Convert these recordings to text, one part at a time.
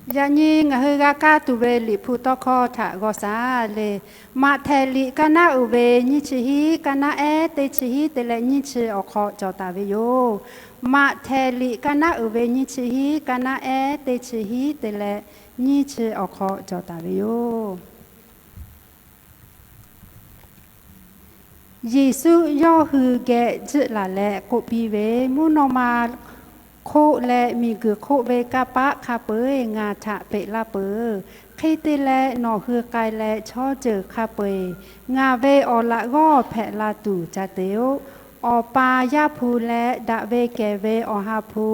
Yaꞈ nyi ngaˬ hui g'a kaˇ tuˬ ve Liꞈ hpu tawˇ hkawˇ htaꞈ g'aw saˍ le. Maꞈhtehˍ liꞈ kaˇ naˉ uiˍ ve nyiˇ chi hiˉ kaˇ naˉ ehˉ teˇ chi hiˉ te leh nyiˇ chi awˬ hk'aw cawˬ taˍ ve yoˬ. Maꞈhtehˍ liꞈ kaˇ naˉ uiˍ ve nyiˇ chi hiˉ kaˇ naˉ ehˉ teˇ chi hiˉ te leh nyiˇ chi awˬ hk'aw cawˬ taˍ ve yoˬ. Yeˍsuˆ yawˇ hui geh jiˆ laˬ leh k'oˆ piˇ ve, Mvuhˇ naw ma hk'oˆ leh miˬguiˬ hk'oˆ ve kanˇ paˆ hk'a peu-eˬ ngaˬ htaꞈ peꞈ laˇ peuˬ. Hk'e te leh nawˬ hui k'ai leh chaw ceuˬ hk'a peu-eˬ ngaˬ ve awˬ laꞈ g'awˇ hpehꞈ la tuˬ ca te-oˆ. Awˬ pa Yaˇ hpu leh daꞈ ve kehˬ ve Awˬ ha hpu,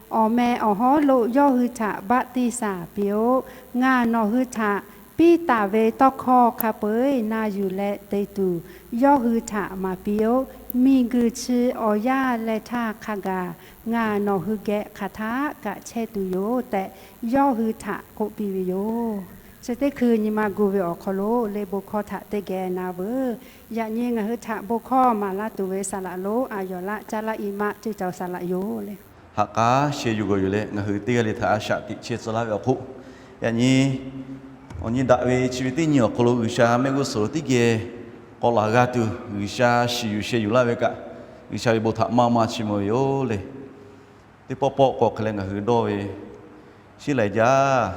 awˬ meh awˬ hawˉ lo yawˇ hui htaꞈ baˆtiˆsaˬ piˇ-oˆ. Ngaˬ nawˬ hui htaꞈ piˇ taˍ ve tawˇ hkawˇ hk'a peu-eˬ na yuˬ leh te tuˬ, yawˇ hui htaꞈ maˍ piˇ-oˆ. Miˬguiˬ chi awˬ yanˇ leh htaˇ hk'a gaˬ ngaˬ nawˬ hui geh hk'aˬ htaˆ kaꞈ chehˇ tuˬ yoˬ tehꞈ, yawˇ hui htaꞈ k'oˆ piˇ ve yoˬ. Chi teˇ hkui nyi ma gu ve awˬ hk'aw lo le bon hkawˇ htaꞈ teˇ geh na veuˬ. Yaꞈ nyi ngaˬ hui htaꞈ bon hkawˇ maˍ laˇ tuˬ ve saˍ laꞈ lonˉ Aˍyawˍ laˆ Caˇ laˇ i maˆ cuˇ caˬ saˍ laꞈ yoˬ le. Ha k'aˉ sheh yuˬ g'awˬ yuˬ leh ngaˬ hui teˇ g'aˇ le htaꞈ a shaꞈ teꞈ chehˇ tcuh laˇ ve awˬ hk'oˆ, yaꞈ nyi awˬ nyi daꞈ ve chi ve teˇ nyi awˬ hk'aw lo G'uiˬsha mehˆ g'uˇ suhˍ lo teˇ geh k'awꞈ laˬ g'a tuˬ, G'uiˬsha shiˍ yuˬ sheh yuˬ laˇ ve kaꞈ, G'uiˬsha ve bon htaꞈ maˇ maˇ chiˇ mvuh ve yoˬ le. Teˇ pawˆ pawˆ k'o hk'e leh ngaˬ hui dawˇ ve, shiˉ laiˍ jaˇ,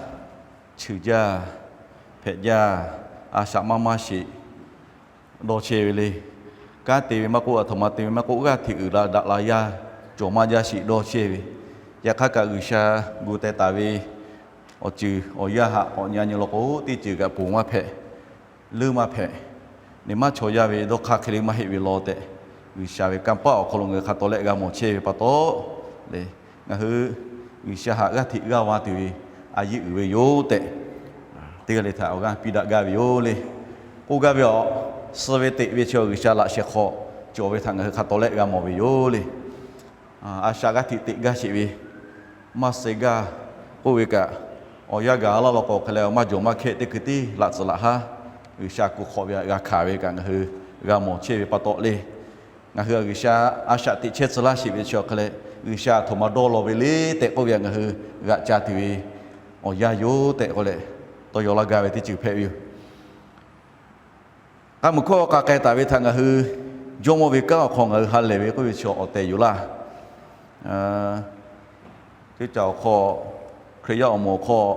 cheuˬ jaˇ, hpehꞈ jaˇ, a shaꞈ maˇ maˇ sheˍ dawˇ chehˇ ve le. Kanˉ te ve maˇ k'oˆ, aˬ htoꞈ ma te ve maˇ k'oˆ, g'aˇ hteꞈ uiˍ la daꞈ la yaˇ cawˬ maˇ jaˇ sheˍ dawˇ chehˇ ve. Yaꞈ hk'aˇ kaꞈ G'uiˬsha gu teh taˍ ve awˬ ceuˬ awˬ yanˇ haꞈ k'awꞈ nyi nyi law k'o, teˇ ceuˬ kaꞈ ponˬ maˇ hpehꞈ, leuˉ maˇ hpehꞈ, neˬ maˇ chaw yaˇ ve dawˇ hk'aˇ hk'e le maˇ heˆ ve law tehꞈ, G'uiˬsha ve kanˇ paˆ awˬ hk'aw lo ngaˬ hui hk'a taw leh g'a mawˬ chehˇ ve pa taw le, ngaˬ hui G'uiˬsha haꞈ g'aˇ hteꞈ g'aˇ va tuˬ ve a yeˇ uiˍ ve yoˬ tehꞈ, teˇ g'aˇ le htaꞈ awˬ g'aˇ piˇ daꞈ gaˇ ve yoˬ le. K'oˆ gaˇ ve awˬ, suh ve teꞈ ve chi G'uiˬsha laꞈ shehˍ hk'aw cawˬ ve htaꞈ ngaˬ hui hk'a taw leh g'a mawˬ ve yoˬ le. A shaꞈ g'aˇ hteꞈ teꞈ gaˇ sheˍ ve, maˇ suh gaˇ k'oˆ ve kaꞈ, awˬ yanˇ gaˬ laˇ law k'o hk'e leh maˇ jawˬ maˇ hkehˇ teˇ hkui tiˉ laꞈ tcuhˍ laꞈ haˉ G'uiˬsha kuˬ hk'awꞈ ve g'a hkanˍ ve kaꞈ ngaˬ hui g'a mawˬ chehˇ ve pa taw le. Ngaˬ hui G'uiˬsha a shaꞈ teꞈ chehˇ tcuh laˇ sheˍ ve chi awˬ hk'e leh, G'uiˬsha aˬ htoꞈ ma dawˇ law ve le tehꞈ k'oˆ ve htaꞈ ngaˬ hui g'aꞈ ca tuˬ ve awˬ yanˇ yoˬ tehꞈ k'oˆ leh, tawˇ yaw laˇ gaˇ ve teˇ ceuˬ hpehꞈ ve yoˬ. K'a muiˬ hkawˇ k'a k'ai taˍ ve htaꞈ ngaˬ hui Jawˇmawˇ ve kanˉ awˬ hk'aw ngaˬ hui ha lehˬ ve k'oˆ ve chi awˬ tehˬ yoˬ laˇ. Teˇ caˬ awˬ hk'aw, Hkriꞈ yaˇ awˬ moˍ awˬ hk'aw,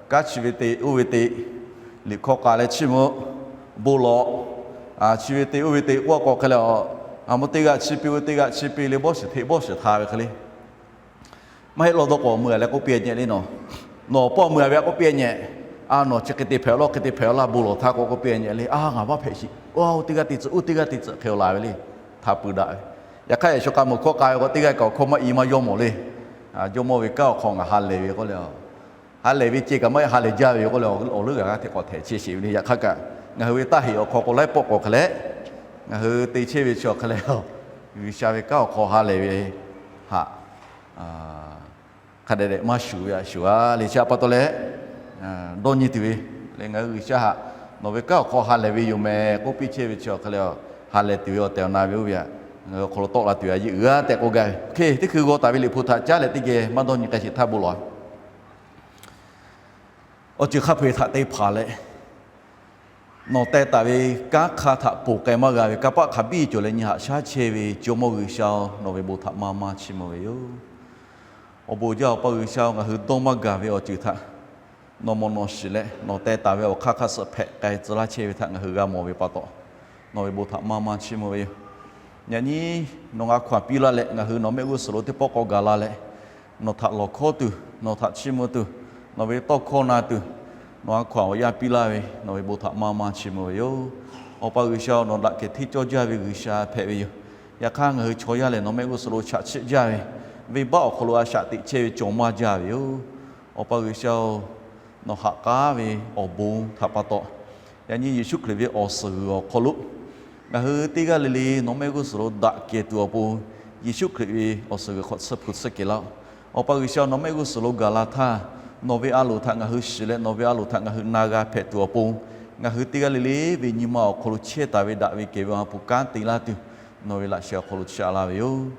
kanˉ chi ve te oˇ ve te, liꞈ hkawˇ k'a leh chiˇ mvuh, bon lawꞈ, chi ve te oˇ ve te k'oˆ k'o hk'e leh, a mvuh teˇ g'aˇ chi piˇ oˇ teˇ g'aˇ chi piˇ le, bawˇ shiˍ hteꞈ bawˇ shiˍ hta ve hk'e le. Maˇ heˆ law dawˇ k'o, meuˇ leh k'oˆ piˇ nyi le nawˬ. Nawˬ pawˆ meuˇ a ve k'oˆ piˇ nyi. A nawˬ chi hk'e te hpehꞈ laˇ, hk'e te hpehꞈ laˇ, bon lawˬ htaˇ k'o k'oˆ piˇ nyi le. A ngaˬ maˇ hpehꞈ shiˍ. Oˇ teˇ g'aˇ te tcuh, oˇ teˇ g'aˇ te tcuh hk'e laˬ ve le. Hta pui daꞈ ve. Yaꞈ hk'aˇ yaꞈ shu k'a muiˬ hkawˇ k'a ve k'o, teˇ g'aˇ kaꞈ awˬ hkawˇ maˇ i maˇ yawˇ mawˬ le. Jawˇmawˇ ve kanˉ awˬ hk'aw ngaˬ ha lehˬ ve k'oˆ le. Ha lehˬ ve ceh kaꞈ maˇ heˆ, ha lehˬ jaˇ ve yoˬ k'oˆ leh, awˬ leuˉ g'aˇ hteꞈ k'awꞈ htehꞈ chehˇ sheˍ ve le. Yaꞈ hk'aˇ kaꞈ ngaˬ hui ve taˇ heꞈ awˬ hk'aw k'o laiˉ pawˆ k'o hk'e leh, ngaˬ hui te chehˇ ve chi awˬ hk'e leh, G'uiˬsha ve kanˉ awˬ hk'aw ha lehˬ ve haꞈ hk'a dehꞈ dehꞈ maˇ shuˍ ve a shuˍ a le. Chi htaꞈ pa taw leh, dawˇ nyi tuˬ ve le, ngaˬ hui G'uiˬsha haꞈ nawˬ ve kanˉ awˬ hk'aw ha lehˬ ve yoˬ mehˍ k'oˆ piˇ chehˇ ve chi awˬ hk'e leh, ha lehˬ tuˬ ve awˬ tehˬ awˬ na ve oˇ ve htaꞈ ngaˬ hui awˬ hk'aw lo tawˆ la tuˬ a yeˇ uiˍ a tehꞈ k'oˆ gaˇ ve. Hk'e teˇ hkui g'aw taˍ ve Liꞈ hpu htaꞈ caˉ leh teˇ geh maˇ dawˇ nyi k'ai sheˍ htaˇ bon lawˬ. Awˬ ceuˬ hk'a peu-eˬ htaꞈ te hpanˍ leh, nawˬ teh taˍ ve kanˉ hk'aˇ htaꞈ ponˬ k'ai maˇ g'a ve kanˇ paˆ hk'a biˇ cawˬ leh nyi haꞈ shaˉ chehˇ ve Jawˇmawˇ G'uiˬsha-oˬ, nawˬ ve bon htaꞈ maˇ maˇ chiˇ mvuh ve yoˬ. Awˬ bon jaˇ Awˬ pa G'uiˬsha-oˬ, ngaˬ hui dawˇ maˇ gaˬ ve awˬ ceuˬ htaꞈ nawˬ mawˬ nawˬ shiˍ leh nawˬ teh taˍ ve awˬ hk'aˇ hk'aˇ suh hpehꞈ k'ai tcuh laˇ chehˇ ve htaꞈ ngaˬ hui g'a mawˬ ve pa taw, nawˬ ve bon htaꞈ maˇ maˇ chiˇ mvuh ve yoˬ. Yaꞈ nyi nawˬ g'a hkaw-anˬ piˇ laˇ leh ngaˬ hui nawˬ mehˆ g'uˇ suhˍ lo teˇ pawˆ k'awꞈ gaˬ la leh, nawˬ htaꞈ lawˬ hkawˇ tuˬ, nawˬ htaꞈ chiˇ mvuh tuˬ, nawˬ ve tawˇ hkawˇ na tuˬ, nawˬ g'a hkaw-anˬ awˬ yanˇ piˇ laˇ ve nawˬ ve bon htaꞈ maˇ maˇ chiˇ mvuh ve yoˬ. Awˬ pa G'uiˬsha-oˬ, nawˬ daꞈ kehˬ hteˇ cawˇ jaˇ ve G'uiˬsha hpehꞈ ve yoˬ. Yaꞈ hk'aˇ ngaˬ hui chaw yaˇ lehˬ nawˬ mehˆ g'uˇ suhˍ lo chaꞈ chiˆ jaˇ ve, venˇbaˆ awˬ hk'aw lo a shaꞈ teꞈ chehˇ ve cawˬ maˇ jaˇ ve yoˬ. Awˬ pa G'uiˬsha-oˬ, nawˬ ha k'aˉ ve awˬ bon htaꞈ pa taw, yaꞈ nyi Yeˍsuˆ Hkriꞈ ve awˬ suhˍ g'uiˬ awˬ hk'aw lo ngaˬ hui teˇ g'aˇ le le nawˬ mehˆ g'uˇ suhˍ lo daꞈ kehˬ tuˬ awˬ pon, Yeˍsuˆ Hkriꞈ ve awˬ suhˍ g'uiˬ hk'awꞈ tsuhˇ hpu tsuhˇ kehˬ laˇ-oˆ. Awˬ pa G'uiˬsha, nawˬ mehˆ g'uˇ suhˍ lo gaˬ la htaˇ, nawˬ ve a loˍ htaꞈ ngaˬ hui shiˍ leh nawˬ ve a loˍ htaꞈ ngaˬ hui na g'a hpehꞈ tuˬ awˬ pon, ngaˬ hui teˇ g'aˇ le le ve nyi ma awˬ hk'aw lo chehˇ taˍ ve daꞈ ve kehˬ ve Awˬ ha hpu kanˉ te laˇ tuˬ, nawˬ ve laꞈ sheh awˬ hk'aw lo chaꞈ laˇ ve yoˬ.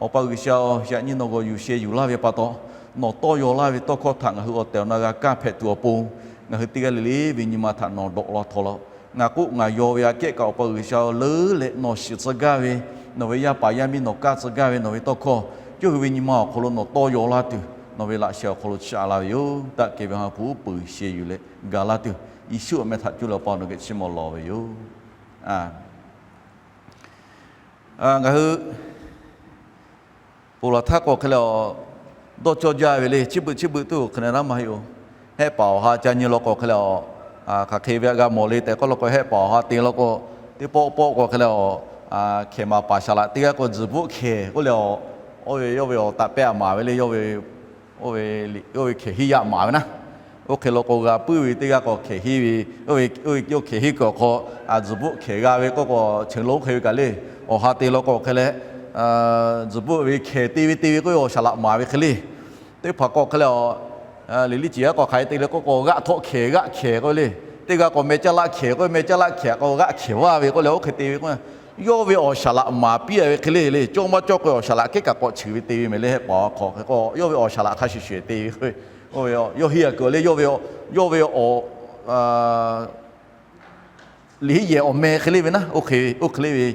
Awˬ pa G'uiˬsha-oˬ, yaꞈ nyi nawˬ g'awˬ yuˬ sheh yuˬ laˇ ve pa taw, nawˬ tawˇ yaw laˇ ve tawˇ hkawˇ htaꞈ ngaˬ hui awˬ tehˬ awˬ na g'a kaˇ hpehꞈ tuˬ awˬ pon, ngaˬ hui teˇ g'aˇ le le ve nyi ma htaꞈ nawˬ dawꞈ law htaw law. Ngaˬ k'oˆ ngaˬ yaw ve aꞈ kehˉ kaꞈ Awˬ pa G'uiˬsha leuˉ leh nawˬ shiˍ tcuh gaˇ ve, nawˬ ve yaˇ paˍ yaˇ miˇ nawˬ kaˇ tcuh gaˇ ve nawˬ ve tawˇ hkawˇ, yawˇ hui ve nyi ma awˬ hk'aw lo nawˬ tawˇ yaw laˇ tuˬ, nawˬ ve laꞈ sheh awˬ hk'aw lo chaꞈ la ve yoˬ. Taˇ kehˬ ve ha hpu uˉ peunˍ sheh yuˬ leh ga laˇ tuˬ, Yeˍsuˆ awˬ meh htaꞈ cuˇ leh Awˬ pa nawˬ geh chiˇ mvuh lawˬ ve yoˬ. Ngaˬ hui ponˬ laˬ htaˇ k'o hk'e leh, dawˇ cawˇ jaˇ ve le, chiˇ beuꞈ chiˇ beuꞈ tuˬ hk'e leh naˉ maˇ heˆ-oˬ. Hehˆ paˍ awˬ ha ca nyi law k'o hk'e leh, hk'aˬ hk'e ve htaꞈ g'a mawˬ le tehꞈ k'oˆ law k'o, hehˆ paˍ awˬ ha te law k'o, teˇ pawˆ pawˆ k'o hk'e leh, hkehˬ maˍ paˍ saˍ laꞈ teˇ g'aˇ k'o tzuhˬ bvuhˆ hkehˬ k'oˆ leh, oˇ ve yawˇ ve awˬ taꞈ pehˇ a maˍ ve le, yawˇ ve hkehˬ hiˉ yaˇ maˍ ve naˉ. Oˇ hk'e law k'o, g'a puiˉ ve teˇ g'aˇ k'o hkehˬ hiˉ ve, oˇ ve yawˇ hkehˬ hiˉ kuiˬ awˬ hk'aw tzuhˬ bvuhˆ hkehˬ g'a ve k'oˆ k'o, cheˬ lo oˇ hk'e ve kaꞈ le. Awˬ ha te law k'o hk'e leh, tzuhˬ bvuhˆ ve hkehˬ te ve te ve k'oˆ ve awˬ saˍ laꞈ maˍ ve hk'e le. Teˇ hpaˍ k'o hk'e leh, liꞈ liˇ ciˍ g'aˇ k'o hk'aˬ hk'e te le k'oˆ k'o, g'aˆ htawˆ hkehˬ g'aˆ hkehˬ k'oˆ ve le. Teˇ g'aˇ k'o meh caˇ laˆ hkehˬ k'oˆ ve, meh caˇ laˆ hkehˬ k'o g'aˆ hkehˬ vaˇ ve k'oˆ leh oˇ hk'e te ve k'o, yawˇ ve awˬ saˍ laꞈ maˍ piˇ a ve hk'e le le. Cawˇ maˇ cawˇ k'o awˬ saˍ laꞈ kehˉ kaꞈ k'awꞈ cheuˬ ve te ve meh le, hehˆ paˍ awˬ hk'aw hk'e k'o, yawˇ ve awˬ saˍ laꞈ hk'a shuˍ shuˍ te ve k'o, yawˇ hiˉ a kuiˬ le, yawˇ ve, yawˇ ve awˬ liꞈ hiˉ yehˬ awˬ meh hk'e le ve naˉ, oˇ hk'e le ve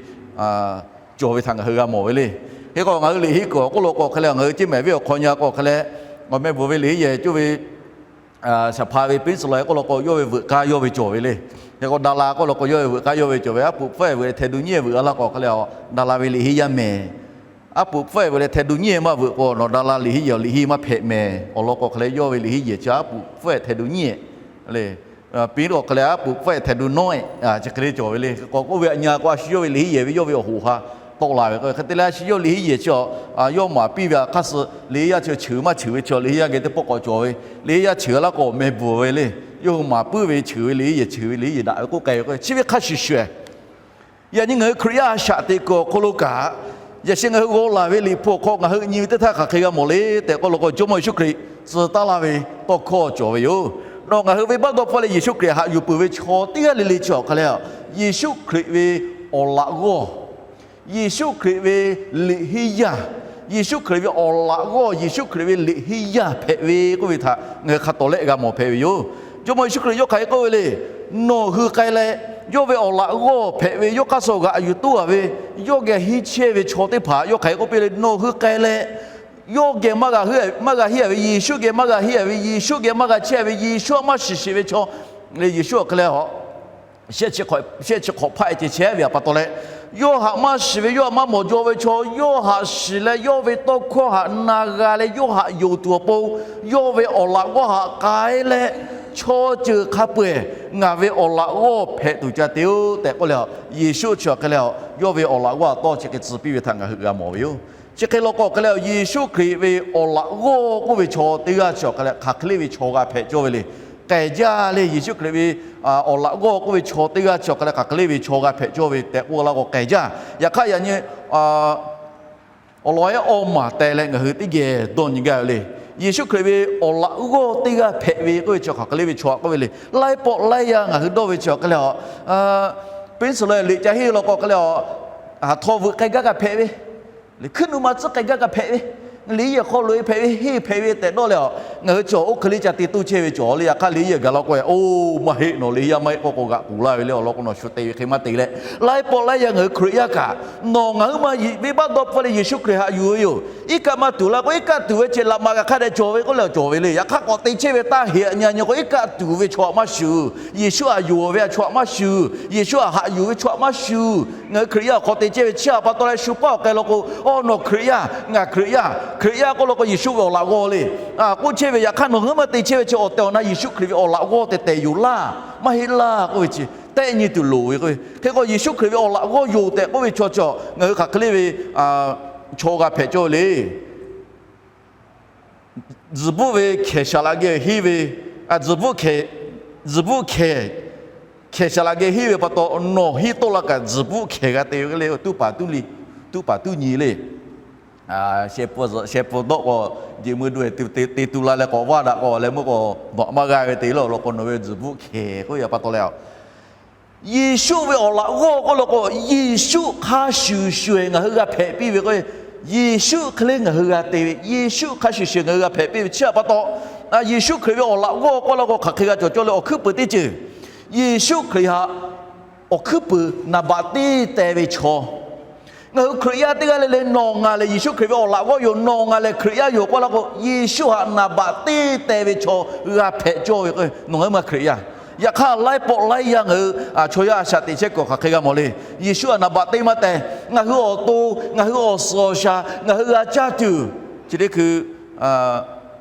cawˬ ve htaꞈ ngaˬ hui g'a mawˬ ve le. Hk'e k'o ngaˬ hui liꞈ hiˉ kuiˬ awˬ k'oˆ lo k'o hk'e leh, ngaˬ hui ceˇ mehˍ viˉ awˬ hk'aw nyi k'o hk'e leh, awˬ meh bvuhˬ ve liꞈ hiˉ yehˬ coˇ ve shaˍ hpa ve piˉ suh la k'oˆ lo k'o, yawˇ ve veuꞈ k'aˇ yawˇ ve cawˬ ve le. Hk'e k'o da la k'oˆ lo k'o, yawˇ ve veuꞈ k'aˇ yawˇ ve cawˬ ve, aˉ puꞈ pfuhˇ ehˍ veuꞈ leh hteh du nyiˉ ehˍ veuꞈ a laˇ k'o hk'e leh, da la ve liꞈ hiˉ yaˇ mehˍ. Aˉ puꞈ pfuhˇ ehˍ veuꞈ leh hteh du nyiˉ ehˍ maˇ veuꞈ k'o, nawˬ da la liꞈ hiˉ yehˬ liꞈ hiˉ maˇ hpehꞈ mehˍ. Awˬ lawn k'o hk'e leh, yawˇ ve liꞈ hiˉ yehˬ chi aˉ puꞈ pfuhˇ ehˍ hteh du nyiˉ ehˍ le. Piˉ k'o hk'e leh aˉ puꞈ pfuhˇ ehˍ hteh du nawˉ ehˍ chi hk'e le cawˬ ve le. Hk'e k'o k'oˆ ve aꞈ nyi k'o, a shu yawˇ ve liꞈ hiˉ yehˬ ve yawˇ ve awˬ hoꞈ ha tawˆ la ve k'o, hk'e te leh a shu yawˇ liꞈ hiˉ yehˬ chi a, yawˇ maˍ piˇ ve a hk'aˇ suh liꞈ hiˉ yaˇ chi cheuˬ maˇ cheuˬ ve chi a, liꞈ hiˉ yaˇ geh teˇ pawˆ k'awꞈ cawˬ ve, liꞈ hiˉ yaˇ cheuˬ a laˇ k'o meh bvuhˬ ve le. Yawˇ hui maˍ puiˉ ve cheuˬ ve liꞈ hiˉ yehˬ, cheuˬ ve liꞈ hiˉ yehˬ daꞈ ve k'oˆ k'ai ve k'o, chi ve hk'a shuˍ shuˍ ehˍ Yaꞈ nyi ngaˬ hui Hkriꞈ yaˇ shaꞈ teꞈ kuiˬ awˬ hk'aw lo kaꞈ, yaꞈ sheh ngaˬ hui g'aw laˬ ve liꞈ hpu awˬ hk'aw ngaˬ hui nyi ve teˇ htaˇ hk'aˬ hk'e g'a mawˬ le tehꞈ k'oˆ lo k'o, Jawˇmawˇ Yeˍsuˆ Hkriꞈ tcuh taˉ laˇ ve tawˇ hkawˇ cawˬ ve yoˬ. Nawˬ ngaˬ hui venˇbaˆ dawˇ hpfuhˇ leh Yeˍsuˆ Hkriꞈ haꞈ yuˬ peuˬ ve chaw teˇ g'aˇ le le chi awˬ hk'a leh, Yeˍsuˆ Hkriꞈ ve awˬ laꞈ g'awˇ, Yeˍsuˆ Hkriꞈ ve liꞈ hiˉ yaˇ, Yeˍsuˆ Hkriꞈ ve awˬ laꞈ g'awˇ, Yeˍsuˆ Hkriꞈ ve liꞈ hiˉ yaˇ hpehꞈ ve k'oˆ ve htaꞈ ngaˬ hui hk'a tawˍ lehˆ g'a mawˬ hpehꞈ ve yoˬ. Jawˇmawˇ Yeˍsuˆ Hkriꞈ yawˇ hk'aˬ hk'e k'oˆ ve le. Nawˬ hui k'ai leh, yawˇ ve awˬ laꞈ g'awˇ hpehꞈ ve yawˇ hk'aˇ suh g'aꞈ yuˬ toˉ a ve, yawˇ geh hiˉ chehˇ ve chaw teˇ hpaˍ yawˇ hk'aˬ hk'e k'oˆ piˇ le. Nawˬ hui k'ai leh, yawˇ geh maˇ g'a hiˉ a ve, Yeˍsuˆ geh maˇ g'a hiˉ a ve, Yeˍsuˆ geh maˇ g'a chehˇ a ve, Yeˍsuˆ htaꞈ maˇ shiˍ sheˍ ve chaw le, Yeˍsuˆ awˬ hk'e leh a shehˆ chi hk'awꞈ hpaˆ e ceh chehˇ ve pa taw leh, yawˇ htaꞈ maˇ shiˍ ve, yawˇ htaꞈ maˇ mawˬ jaw ve chaw, yawˇ htaꞈ shiˍ leh yawˇ ve tawˇ hkawˇ htaꞈ na g'a leh yawˇ htaꞈ yonˍ tuˬ awˬ pon, yawˇ ve awˬ laꞈ g'awˇ htaꞈ k'ai leh, chaw ceuˬ hk'a peu-eˬ ngaˬ ve awˬ laꞈ g'awˇ hpehꞈ tuˬ ca te-oˬ tehꞈ k'oˆ leh, Yeˍsuˆ chi awˬ hk'e leh yawˇ ve awˬ laꞈ g'awˇ tawˇ chi hk'e tcuh piˇ ve htaꞈ ngaˬ hui g'a mawˬ ve yoˬ. Chi hk'e law k'o hk'e leh, Yeˍsuˆ Hkriꞈ ve awˬ laꞈ g'awˇ k'oˆ ve chaw teˇ g'aˇ chi awˬ hk'e leh hk'aˬ hk'e le ve chaw g'a hpehꞈ cawˇ ve le. K'ai jaˇ le, Yeˍsuˆ Hkriꞈ ve awˬ laꞈ g'awˇ k'oˆ ve chaw teˇ g'aˇ chi awˬ hk'e leh hk'aˬ hk'e le ve chaw g'a hpehꞈ cawˇ ve tehꞈ k'oˆ laˇ k'o k'ai jaˇ. Yaꞈ hk'aˇ yaꞈ nyi awˬ lawn ehˉ awˇ maˬ teh leh ngaˬ hui teˇ geh dawˇ nyi gaˇ ve le. Yeˍsuˆ Hkriꞈ ve awˬ laꞈ g'awˇ teˇ g'aˇ hpehꞈ ve k'oˆ ve chi hk'aˬ hk'e le ve chaw k'oˆ ve le. Laiˉ pawˆ laiˉ yaˇ ngaˬ hui dawˇ ve chi awˬ hk'e leh, pencil liꞈ ca henˇ law k'o hk'e leh, htaw veuꞈ k'ai gaˇ kaꞈ hpehꞈ ve, hkuiˉ nu ma tcuhˉ k'ai gaˇ kaꞈ hpehꞈ ve, liꞈ hiˉ yehˬ hk'aw loꞈ e hpehꞈ ve, henˇ hpehꞈ ve tehꞈ dawˇ leh a, ngaˬ hui chi awˬ oˇ hk'e le ca te toˇ chehˇ ve cawˬ le. Yaꞈ hk'aˇ liꞈ hiˉ yehˬ gaˬ law k'o, oˇ maˇ heˆ, nawˬ liꞈ hiˉ yaˇ maˇ heˆ k'oˆ k'o g'aꞈ k'oˬ laˇ ve le. Awˬ lawn k'o nawˬ shu te ve hk'e maˇ te leh, laiˉ pawˆ laiˉ yaˇ ngaˬ hui Hkriꞈ yaˇ kaꞈ, nawˬ ngaˬ hui ma venˇbaˆ dawˇ hpfuhˇ leh Yeˍsuˆ Hkriꞈ haꞈ yuˬ ve yoˬ. Iˉ kaˆ maˇ tuˬ laˇ k'o, iˉ kaˆ tuˬ ve ceh laꞈ ma g'a hk'a dehꞈ cawˬ ve k'oˆ leh cawˬ ve le. Yaꞈ hk'aˇ k'awꞈ te chehˇ ve taˇ heꞈ aꞈ nyi a nyi k'o, iˉ kaˆ tuˬ ve chaw htaꞈ maˇ shuˍ, Yeˍsuˆ htaꞈ yonˍ ve chaw htaꞈ maˇ shuˍ, Yeˍsuˆ htaꞈ haꞈ yuˬ ve chaw htaꞈ maˇ shuˍ. Ngaˬ hui Hkriꞈ yaˇ awˬ hk'aw te chehˇ ve chi htaꞈ pa taw leh shu paˉ awˬ k'ai law k'o, awˬ nawˬ Hkriꞈ yaˇ, ngaˬ Hkriꞈ yaˇ, Hkriꞈ yaˇ k'oˆ law k'o Yeˍsuˆ ve awˬ laꞈ g'awˇ le k'oˆ chehˇ ve. Yaꞈ hk'aˇ nawˬ hui maˇ te chehˇ ve chi awˬ tehˬ awˬ na Yeˍsuˆ Hkriꞈ ve awˬ laꞈ g'awˇ tehˬ tehˬ yoˬ laˇ, maˇ heˆ laˇ k'oˆ ve chi tehˆ nyi tuˬ loˍ ve k'o, hk'e k'o Yeˍsuˆ Hkriꞈ ve awˬ laꞈ g'awˇ yoˬ tehꞈ k'oˆ ve chaw chi ngaˬ hui hk'aˬ hk'e le ve chaw g'a hpehꞈ cawˇ ve le. Tzuhˬ bvuhˆ ve hkehˬ shaˍ laꞈ geh henˇ ve, tzuhˬ bvuhˆ hkehˬ, tzuhˬ bvuhˆ hkehˬ, hkehˬ shaˍ laꞈ geh henˇ ve pa taw, nawˬ henˇ tawˆ la kaꞈ tzuhˬ bvuhˆ hkehˬ g'a te ve le. Tuˇ paˍ tuˇ le, tuˇ paˍ tuˇ nyi le. Sheh pfuhˇ dawˆ k'o, jeꞈ meuˇ do te tu la leh k'awꞈ vaˇ daꞈ k'o leh meuˇ k'o, dawꞈ maˇ g'a ve te le. Awˬ lawn k'o nawˬ ve tzuhˬ bvuhˆ hkehˬ k'oˆ ve pa taw leh, Yeˍsuˆ ve awˬ laꞈ g'awˇ k'oˆ law k'o, Yeˍsuˆ hk'a shuˍ shuˍ ngaˬ hui g'a hpehꞈ piˇ ve k'o, Yeˍsuˆ hk'e le ngaˬ hui g'a te ve, Yeˍsuˆ hk'a shuˍ shuˍ ngaˬ hui g'a hpehꞈ piˇ ve chi htaꞈ pa taw, Yeˍsuˆ Hkriꞈ ve awˬ laꞈ g'awˇ k'oˆ la k'o hk'aˬ hk'e g'a cawˬ cawˇ le. Awˬ hkuiˉ puiˍ teˇ ceuˬ, Yeˍsuˆ Hkriꞈ htaꞈ awˬ hkuiˉ puiˍ naˍ baꞈ teˇ teh ve chaw. Ngaˬ hui Hkriꞈ yaˇ teˇ g'aˇ le le nawˬ ngaˬ lehˬ Yeˍsuˆ Hkriꞈ ve awˬ laꞈ g'awˇ yoˬ, nawˬ ngaˬ lehˬ Hkriꞈ yaˇ yoˬ k'oˆ la k'o, Yeˍsuˆ htaꞈ naˍ baꞈ teˇ teh ve chaw g'a hpehꞈ cawˇ ve k'o, nawˬ ngaˬ hui ma Hkriꞈ yaˇ. Yaꞈ hk'aˇ laiˉ pawˆ laiˉ yaˇ ngaˬ hui chaw yaˇ a shaꞈ teꞈ chehˇ kuiˬ hk'aˬ hk'e g'a mawˬ le. Yeˍsuˆ htaꞈ naˍ baꞈ teˇ maˇ teh. Ngaˬ hui awˬ to, ngaˬ hui awˬ suhˍ awˬ shaˍ ngaˬ hui g'a caˇ tuˬ, chi teˇ hkui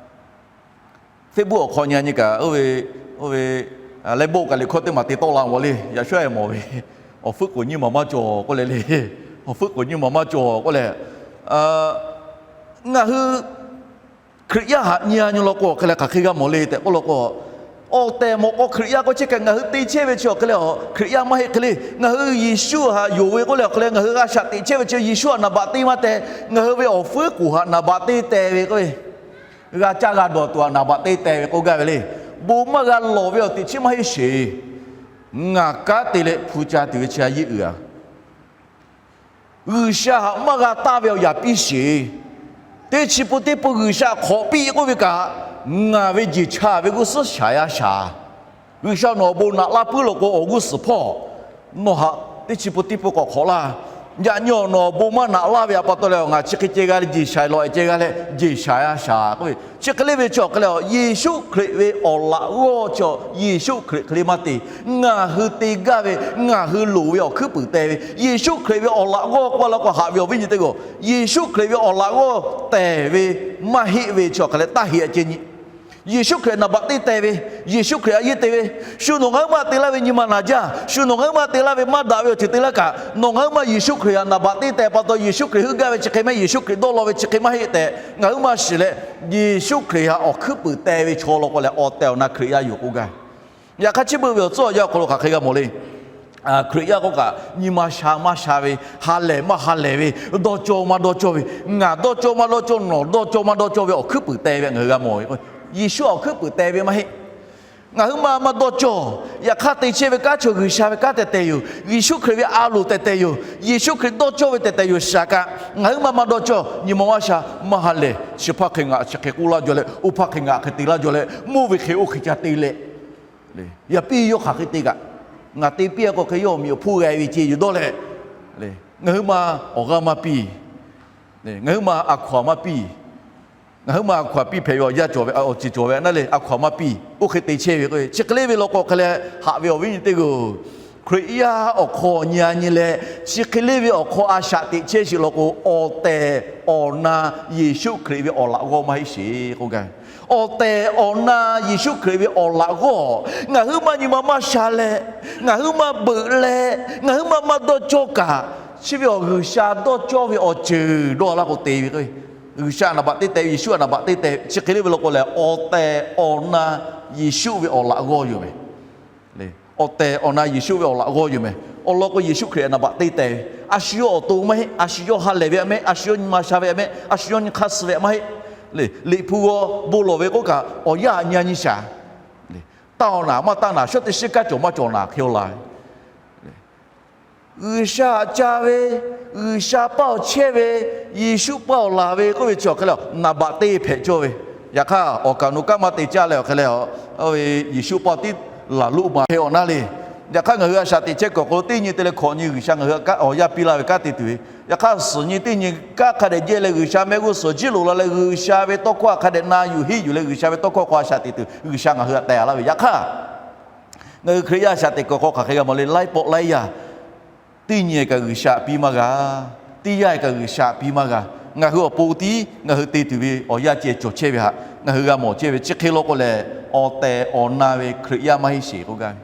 Facebook awˬ hk'aw nyi nyi kaꞈ, oˇ ve, oˇ ve, leh bon kaꞈ liꞈ hkawˇ teˇ maˬ te tawˆ la mawˬ le. Yaꞈ shawˉ e mawˬ ve, awˬ hpfuhˆ k'oˍ nyiˇ maˬ maˇ cawˬ k'oˆ leh le. Awˬ hpfuhˆ k'oˍ nyiˇ maˬ maˇ cawˬ k'oˆ leh, ngaˬ hui Hkriꞈ yaˇ htaꞈ nyi a nyi law k'o hk'e leh hk'aˬ hk'e g'a mawˬ le tehꞈ k'oˆ law k'o, awˬ tehˬ mawꞈ k'aw Hkriꞈ yaˇ k'oˆ chehˇ kaꞈ ngaˬ hui te chehˇ ve chi awˬ hk'e leh Hkriꞈ yaˇ maˇ heˆ hk'e le. Ngaˬ hui Yeˍsuˆ htaꞈ yonˍ ve k'oˆ leh awˬ hk'e leh ngaˬ hui g'a shaꞈ teꞈ chehˇ ve chi Yeˍsuˆ htaꞈ naˍ baꞈ teˇ maˇ teh. Ngaˬ hui ve awˬ hpfuhˆ k'oˍ htaꞈ naˍ baꞈ teˇ teh ve k'o, g'a caˇ g'a dawˬ tuˬ htaꞈ naˍ baꞈ teˇ teh ve k'oˆ gaˇ ve le. Bon maˇ g'a lawˬ ve awˬ teꞈ chi maˇ heˆ sheˍ. Ngaˬ kanˉ te leh hpu ca tuˬ ve chi a yeˇ uiˍ a G'uiˬsha htaꞈ maˇ g'a taˇ ve awˬ yaꞈ piˇ sheˍ. Teˇ chi pun teˇ pun G'uiˬsha hk'awꞈ piˇ k'oˆ ve kaꞈ, ngaˬ ve jeˬ chaꞈ ve g'uˇ suhˉ shaˍ yaˇ shaˍ. G'uiˬsha nawˬ awˬ bon naꞈ laˇ puiˉ law k'o, awˬ g'uˇ suhˍ hpawˇ nawˬ htaꞈ teˇ chi pun teˇ pun k'awꞈ hk'awꞈ laˇ. Yaꞈ nyi awˬ nawˬ awˬ bon maˇ naꞈ laˇ ve htaꞈ pa taw leh, ngaˬ chi hk'e ceh g'a leh jeˬ shaˍ lawꞈ e ceh g'a leh jeˬ shaˍ yaˇ shaˍ k'oˆ ve, chi hk'e le ve chi awˬ hk'e leh, Yeˍsuˆ Hkriꞈ ve awˬ laꞈ g'awˇ chi Yeˍsuˆ Hkriꞈ hk'e le maˇ te. Ngaˬ hui te gaˇ ve, ngaˬ hui loˍ ve awˬ hkuiˉ puiˍ teh ve, Yeˍsuˆ Hkriꞈ ve awˬ laꞈ g'awˇ k'oˆ la k'o, haꞈ ve awˬ viˉ nyi teˇ g'aˇ, Yeˍsuˆ Hkriꞈ ve awˬ laꞈ g'awˇ tehˬ ve maˇ heˆ ve chi awˬ hk'e leh taˇ heꞈ a ceh nyi. Yeˍsuˆ Hkriꞈ naˍ baꞈ teˇ teh ve, Yeˍsuˆ Hkriꞈ a yeˇ te ve, shu nawˬ ngaˬ huiˉ ma te laˇ ve nyi ma naˍ jaˇ, shu nawˬ ngaˬ huiˉ ma te laˇ ve maˇ daꞈ ve awˬ ceuˬ te laˇ kaꞈ, nawˬ ngaˬ huiˉ ma Yeˍsuˆ Hkriꞈ htaꞈ naˍ baꞈ teˇ teh pa taw Yeˍsuˆ Hkriꞈ heuˆ gaˇ ve chi hk'e maˇ heˆ, Yeˍsuˆ Hkriꞈ dawˇ law ve chi hk'e maˇ heˆ tehꞈ ngaˬ huiˉ ma shiˍ leh, Yeˍsuˆ Hkriꞈ htaꞈ awˬ hkuiˉ puiˍ teh ve chaw law k'o leh awˬ tehˬ awˬ na Hkriꞈ yaˇ yoˬ k'oˆ gaˇ. Yaꞈ hk'aˇ chi beuꞈ ve awˬ tcuhˉ awˬ yanˇ awˬ hk'aw lo hk'aˬ hk'e g'a mawˬ le. Hkriꞈ yaˇ k'oˆ kaꞈ nyi ma sha maˇ sha ve, ha lehˬ maˇ ha lehˬ ve, dawˇ cawˇ maˇ dawˇ cawˇ ve, ngaˬ dawˇ cawˇ maˇ dawˇ cawˇ, nawˬ dawˇ cawˇ maˇ dawˇ cawˇ ve awˬ hkuiˉ puiˍ teh ve ngaˬ hui g'a mawˬ ve. Yeˍsuˆ awˬ hkuiˉ puiˍ teh ve maˇ heˆ. Ngaˬ huiˉ ma maˇ dawˇ cawˇ. Yaꞈ hk'aˇ te chehˇ ve kanˉ chaw G'uiˬsha ve kanˉ tehˬ tehˬ yoˬ. Yeˍsuˆ Hkriꞈ ve a loˍ tehˬ tehˬ yoˬ. Yeˍsuˆ Hkriꞈ dawˇ cawˇ ve tehˬ tehˬ yoˬ shaˍ kaꞈ, ngaˬ huiˉ ma maˇ dawˇ cawˇ. Nyi ma maˇ sha, maˇ ha lehˬ, chi hpaˇ hk'e ngaˬ chi hk'e k'oˆ laˇ jaw leh, oˇ hpaˇ hk'e ngaˬ hk'e te laˇ jaw leh, mvuhˇ ve hk'e oˇ hk'e ca te leh, yaꞈ piˇ yawˇ hk'aˬ hk'e te kaꞈ, ngaˬ te piˇ a k'o hk'e yawˇ awˬ meꞈ awˬ hponˇ g'a ve ceh yoˬ dawˇ leh, ngaˬ huiˉ ma awˬ g'aˇ maˇ piˇ. Ngaˬ huiˉ ma a hkaw-anˬ maˇ piˇ. Ngaˬ huiˉ ma a hkaw-anˬ piˇ hpehꞈ ve awˬ yaˇ cawˬ ve, awˬ ceuˬ cawˬ ve naˉ le, a hkaw-anˬ maˇ piˇ. Oˇ hk'e te chehˇ ve k'o, chi hk'e le ve law k'o hk'e leh, haꞈ ve awˬ viˉ nyi teˇ g'aˇ, Hkriꞈ yaˇ awˬ hk'aw nyi a nyi leh, chi hk'e le ve awˬ hk'aw a shaꞈ teꞈ chehˇ sheˍ law k'o, awˬ tehˬ awˬ na Yeˍsuˆ Hkriꞈ ve awˬ laꞈ g'awˇ maˇ heˆ sheˍ k'oˆ gaˇ. Awˬ tehˬ awˬ na Yeˍsuˆ Hkriꞈ ve awˬ laꞈ g'awˇ, ngaˬ huiˉ ma nyi ma maˇ sha leh, ngaˬ huiˉ ma beuꞈ leh, ngaˬ huiˉ ma maˇ dawˇ cawˇ kaꞈ, chi ve awˬ G'uiˬsha dawˇ cawˇ ve awˬ ceuˬ dawˇ laˇ k'o te ve k'o, G'uiˬsha naˍ baꞈ teˇ teh ve, Yeˍsuˆ naˍ baꞈ teˇ teh, chi hk'e le ve law k'o lehˬ, awˬ tehˬ awˬ na Yeˍsuˆ ve awˬ laꞈ g'awˇ yoˬ meh. Awˬ tehˬ awˬ na Yeˍsuˆ ve awˬ laꞈ g'awˇ yoˬ meh. Awˬ lawn k'o Yeˍsuˆ Hkriꞈ naˍ baꞈ teˇ teh ve, a shu yawˇ awˬ to maˇ heˆ, a shu yawˇ ha lehˬ ve htaꞈ mehˆ, a shu yawˇ nyi ma sha ve htaꞈ mehˆ, a shu yawˇ nyi hk'aˇ suh ve htaꞈ maˇ heˆ. Liꞈ hpu g'aw bon lawˬ ve k'oˆ kaꞈ, awˬ yaˇ nyi a nyi shaˍ. Taˇ awˬ naˍ maˇ taˇ naˍ, shawˉ teˇ shiˉ kanˉ cawˬ maˇ cawˬ naˍ hk'e awˬ la ve. G'uiˬsha htaꞈ ca ve, G'uiˬsha paˇ awˬ chehˇ ve, Yeˍsuˆ paˇ awˬ laˬ ve k'oˆ ve chi awˬ hk'e leh naˍ baꞈ teˇ hpehꞈ cawˇ ve. Yaꞈ hk'aˇ awˬ kaˍ awˬ nu kanˉ maˇ te caˇ leh awˬ hk'e leh, Yeˍsuˆ paˇ tiˉ laˬ loˆ ma hk'e awˬ naˉ le. Yaꞈ hk'aˇ ngaˬ hui a shaꞈ teꞈ chehˇ kuiˬ awˬ hk'aw lo teˇ nyi te leh hkawꞈ nyi G'uiˬsha ngaˬ hui awˬ yaˇ piˇ laˇ ve kanˉ te tuˬ ve. Yaꞈ hk'aˇ suhˍ nyi teˇ nyi kanˉ hk'a dehꞈ jehˇ leh G'uiˬsha mehˆ g'uˇ suhˍ jiˇ loꞈ la leh G'uiˬsha ve tawˇ hkawˇ hk'a dehꞈ na yuˬ henˇ yuˬ leh G'uiˬsha ve tawˇ hkawˇ hk'aw a shaꞈ teꞈ tuˬ G'uiˬsha ngaˬ hui htaꞈ tehˬ laˇ ve. Yaꞈ hk'aˇ ngaˬ hui Hkriꞈ yaˇ a shaꞈ teꞈ kuiˬ awˬ hk'aw hk'aˬ hk'e g'a mawˬ le, laiˉ pawˆ laiˉ yaˇ teˇ nyi kaꞈ G'uiˬsha htaꞈ piˇ maˇ g'a, teˇ yanˇ kaꞈ G'uiˬsha htaꞈ piˇ maˇ g'a. Ngaˬ hui awˬ pon tiˉ ngaˬ hui te tuˬ ve awˬ yaˇ ceh cawˬ chehˇ ve htaꞈ ngaˬ hui g'a mawˬ chehˇ ve. Chi hk'e law k'o lehˬ, awˬ tehˬ awˬ na ve Hkriꞈ yaˇ maˇ heˆ sheˍ k'oˆ gaˇ ve.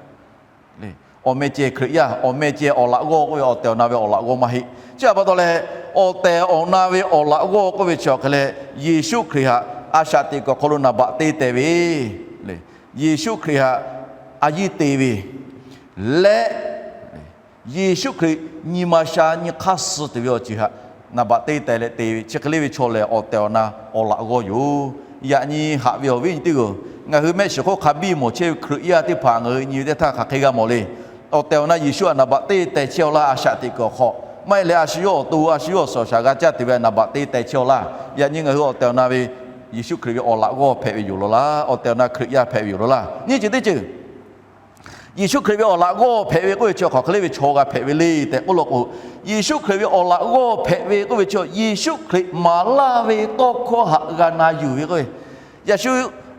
Awˬ meh ceh Hkriꞈ yaˇ, awˬ meh ceh awˬ laꞈ g'awˇ k'oˆ ve awˬ tehˬ awˬ na ve awˬ laꞈ g'awˇ maˇ heˆ. Chi htaꞈ pa taw leh, awˬ tehˬ awˬ na ve awˬ laꞈ g'awˇ k'oˆ ve chi awˬ hk'e leh, Yeˍsuˆ Hkriꞈ htaꞈ a shaꞈ teꞈ kuiˬ awˬ hk'aw lo naˍ baꞈ teˇ teh ve, Yeˍsuˆ Hkriꞈ htaꞈ a yiˇ te ve leh, Yeˍsuˆ Hkriꞈ nyi ma sha nyi hk'aˇ suh tuˬ ve awˬ ceuˬ htaꞈ naˍ baꞈ teˇ teh leh te ve, chi hk'e le ve chaw lehˬ awˬ tehˬ awˬ na awˬ laꞈ g'awˇ yoˬ. Yaꞈ nyi haꞈ ve awˬ viˉ nyi teˇ g'aˇ, ngaˬ hui mehˆ shiˍ hk'oˆ hk'a biˇ mawˬ chehˇ ve Hkriꞈ yaˇ teˇ hpaˍ ngaˬ hui nyi ve teˇ htaˇ hk'aˬ hk'e g'a mawˬ le. Awˬ tehˬ awˬ na Yeˍsuˆ htaꞈ naˍ baꞈ teˇ teh chehˇ aw laˇ a shaꞈ teꞈ kuiˬ awˬ hk'aw Maˇ heˆ leh a shu yawˇ awˬ to, a shu yawˇ awˬ suhˍ awˬ shaˍ g'a caˇ tuˬ ve naˍ baꞈ te teh chehˇ-aw laˇ. Yaꞈ nyi ngaˬ hui awˬ tehˬ awˬ na ve Yeˍsuˆ Hkriꞈ ve awˬ laꞈ g'awˇ hpehꞈ ve yoˬ law laˇ. Awˬ tehˬ awˬ na Hkriꞈ yaˇ hpehꞈ ve yoˬ law laˇ. Nyiˇ ceuˬ teˇ ceuˬ, Yeˍsuˆ Hkriꞈ ve awˬ laꞈ g'awˇ hpehꞈ ve k'oˆ ve chi hk'aˬ hk'e le ve chaw g'a hpehꞈ ve le tehꞈ k'oˆ law k'o, Yeˍsuˆ Hkriꞈ ve awˬ laꞈ g'awˇ hpehꞈ ve k'oˆ ve chi Yeˍsuˆ Hkriꞈ maˍ laˇ ve tawˇ hkawˇ haꞈ g'a na yuˬ ve k'o, yaꞈ shu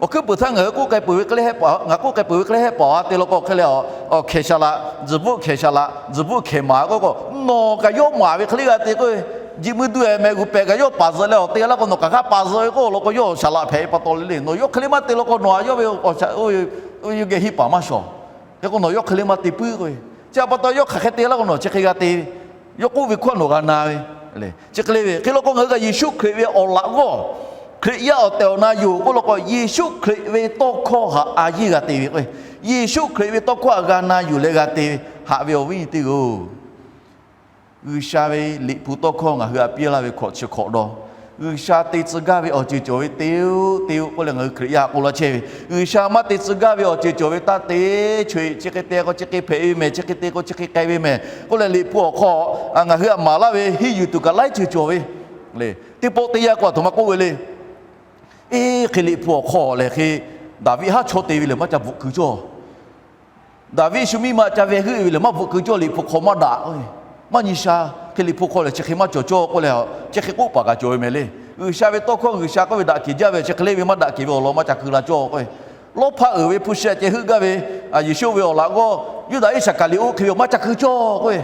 awˬ hkuiˉ puiˍ htaˇ ngaˬ hui k'oˆ k'ai peuˬ ve hk'e le hehˉ paˍ, ngaˬ k'oˆ k'ai peuˬ ve hk'e le hehˉ paˍ-a te law k'o hk'e leh, hkehˬ shaˍ laꞈ, tzuhˬ bvuhˆ hkehˬ shaˍ laꞈ, tzuhˬ bvuhˆ hkehˬ maˍ k'oˆ k'o, nawˬ kaꞈ yawˇ maˍ ve hk'e le g'a te k'o, jiꞈ mui duˬ-e mehˍ g'uˬ pehˍ kaꞈ yawˇ paˍ zuhꞈ leh awˬ te laˇ k'o nawˬ kaꞈ hk'a paˍ zuhꞈ ve k'oˆ law k'o yawˇ shaˍ laꞈ hpehꞈ ve pa taw le le. Nawˬ yawˇ hk'e le maˇ te law k'o nawˬ-a yawˇ ve awˬ shaˍ oˇ ve geh hiˇ paˍ maˇ shawˍ. Hk'e k'o nawˬ yawˇ hk'e le maˇ te puiˉ k'o, chi pa taw yawˇ hk'aˬ hk'e te laˇ k'o nawˬ chi hk'e g'a te ve, yawˇ k'oˆ ve hkawˇ nawˬ g'a na ve, chi hk'e le ve. Hk'e law k'o ngaˬ hui kaꞈ Yeˍsuˆ Hkriꞈ ve awˬ laꞈ g'awˇ, Hkriꞈ yaˇ awˬ tehˬ awˬ na yoˬ k'oˆ law k'o Yeˍsuˆ Hkriꞈ ve tawˇ hkawˇ haꞈ a yiˇ g'a te ve k'o, Yeˍsuˆ Hkriꞈ ve tawˇ hkawˇ haꞈ g'a na yuˬ leh g'a te ve haꞈ ve awˬ viˉ nyi teˇ g'aˇ-oˬ, G'uiˬsha ve Liꞈ hpu tawˇ hkawˇ ngaˬ hui htaꞈ piˇ laˇ ve hkawꞈ chi hk'awꞈ dawˇ, G'uiˬsha te tcuh gaˇ ve awˬ ceuˬ cawˬ ve te-o te-o k'oˆ leh ngaˬ hui Hkriꞈ yaˇ k'oˆ laˇ chehˇ ve, G'uiˬsha maˇ te tcuh gaˇ ve awˬ ceuˬ cawˬ ve taˇ te, choˬ-eꞈ chi hk'e te k'o chi hk'e hpehꞈ ve mehˍ, chi hk'e te k'o chi hk'e k'ai ve mehˍ k'oˆ leh Liꞈ hpu awˬ hk'aw ngaˬ hui htaꞈ maˍ laˇ ve henˇ yuˬ tuˬ kaꞈ laiˉ ceuˬ cawˬ ve le. Teˇ pawˆ teˇ yanˇ k'o a htoꞈ ma k'oˆ ve le. Eˇ, hk'e Liꞈ hpu awˬ hk'aw lehˬ hk'e Daˍviˆ haˉ chaw te ve lehˬ maˇ ca bvuhꞈ keu cawˇ. Daˍviˆ shu miˇ ma ca veh heuˆ ve lehˬ maˇ bvuhꞈ keu cawˇ. Liꞈ hpu hk'aw maˇ daꞈ, maˇ nyi sha. Hk'e Liꞈ hpu hk'aw lehˬ chi hk'e maˇ cawˬ cawˇ k'oˆ leh, chi hk'e k'oˆ paˍ kaꞈ cawˬ ve mehˍ le. G'uiˬsha ve tawˇ hkawˇ G'uiˬsha k'oˆ ve daꞈ kehˬ jaˇ ve chi hk'e le ve maˇ daꞈ kehˬ ve awˬ lawn maˇ ca keu la cawˇ k'o, lawˇ hpaˇ uiˍ ve hpu shi aꞈ ceh heuˆ gaˇ ve Yeˍsuˆ ve awˬ laꞈ g'awˇ Yuˇdaꞈ Iˉsaˍkaˍriˍoˆ hk'e ve maˇ ca keu cawˇ k'oˆ ve,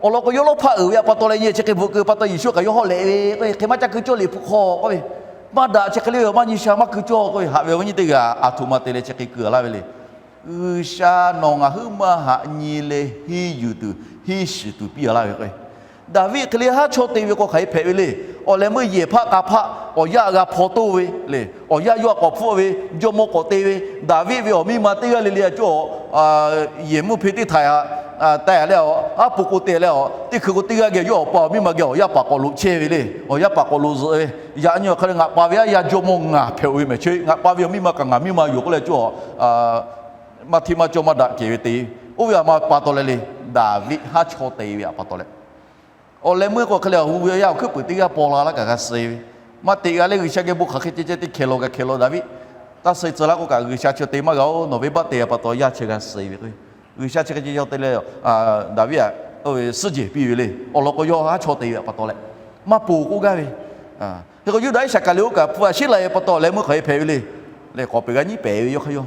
awˬ lawn k'o yawˇ lawˇ hpaˇ uiˍ ve a pa taw leh nyi chi hk'e bvuhꞈ keu pa taw Yeˍsuˆ kaꞈ yawˇ hawˉ lehꞈ ve k'o, hk'e maˇ ca keu cawˇ. Liꞈ hpu hk'aw k'oˆ ve maˇ daꞈ, chi hk'e le ve maˇ nyi sha maˇ keu cawˇ k'oˆ ve, haꞈ ve awˬ viˉ nyi teˇ g'aˇ a htoꞈ ma te leh chi hk'e keu laˇ ve le. G'uiˬsha nawˬ ngaˬ huiˉ maˇ haꞈ nyi leh henˇ yuˬ tuˬ henˇ shiˍ tuˬ piˇ laˇ ve k'o, Daˍviˆ hk'e le haˉ chawˇ te ve k'o hk'aˬ hk'e hpehꞈ ve le. Awˬ leh meuˇ yehˬ hpaˆ k'a hpaˆ awˬ yaˇ g'a hpaw toˇ ve le, awˬ yaˇ yawˇ htaꞈ k'awꞈ hpfuhˆ ve jawˇmawˇ k'awꞈ te ve, Daˍviˆ ve awˬ miˇ ma teˇ g'aˇ le le a cawˇ, yehˬ mvuhˇ hpe teˇ htaiꞈ taˍ leh, aˉ po k'o te leh, teˇ hkui k'o teˇ g'aˇ geh yawˇ awˬ pa awˬ miˇ ma geh awˬ yaˇ paˍ k'awꞈ loꞈ chehˇ ve le. Awˬ yaˇ paˍ k'awꞈ loꞈ zuhꞈ ve, yaꞈ nyi awˬ hk'e le ngaˬ pa ve aˉ yaˇ jawˇmawˇ ngaˬ hpehꞈ-oˬ ve mehˍ, chi ngaˬ pa ve awˬ miˇ ma kaꞈ ngaˬ miˇ ma yoˬ k'oˆ leh cawˇ, maˇ hteˇ maˇ cawˇ maˇ daꞈ kehˬ ve te. Oˇ ve a ma pa taw leh le, Daˍviˆ haˉ chawˇ te ve a pa taw leh, awˬ leh meuˇ k'o hk'e le, awˬ hu ve awˬ yaˇ awˬ hkuiˉ puiˍ teˇ g'aˇ paw la laˇ kaꞈ g'a suh ve, maˇ teꞈ g'a leh G'uiˬsha geh bon hk'aˬ hk'e ceh ceh te hkehˬ lawˬ kaꞈ hkehˬ lawˬ Daˍviˆ, taˇ suh tcuh laˇ k'oˆ kaꞈ G'uiˬsha chi te maˇ g'a-oˬ, nawˬ venˇbaˆ te a pa taw yaˇ chi g'a suh ve k'o, G'uiˬsha chi hk'e ceh ceh te leh, Daˍviˆ aꞈ suhˉ jehˬ piˇ ve le. Awˬ lawn k'o yawˇ haˉ chawˇ te ve a pa taw leh, maˇ ponˬ k'oˆ gaˇ ve. Hk'e k'o Yuˇdaꞈ Iˉsaˍkaˍriˍoˆ kaꞈ hpu a sheˉ la ve pa taw awˬ leh meuˇ hk'aˬ hk'e hpehꞈ ve le. Leh k'awꞈ peuˬ g'a nyiˉ pehˍ ve yawˇ hk'e yawˇ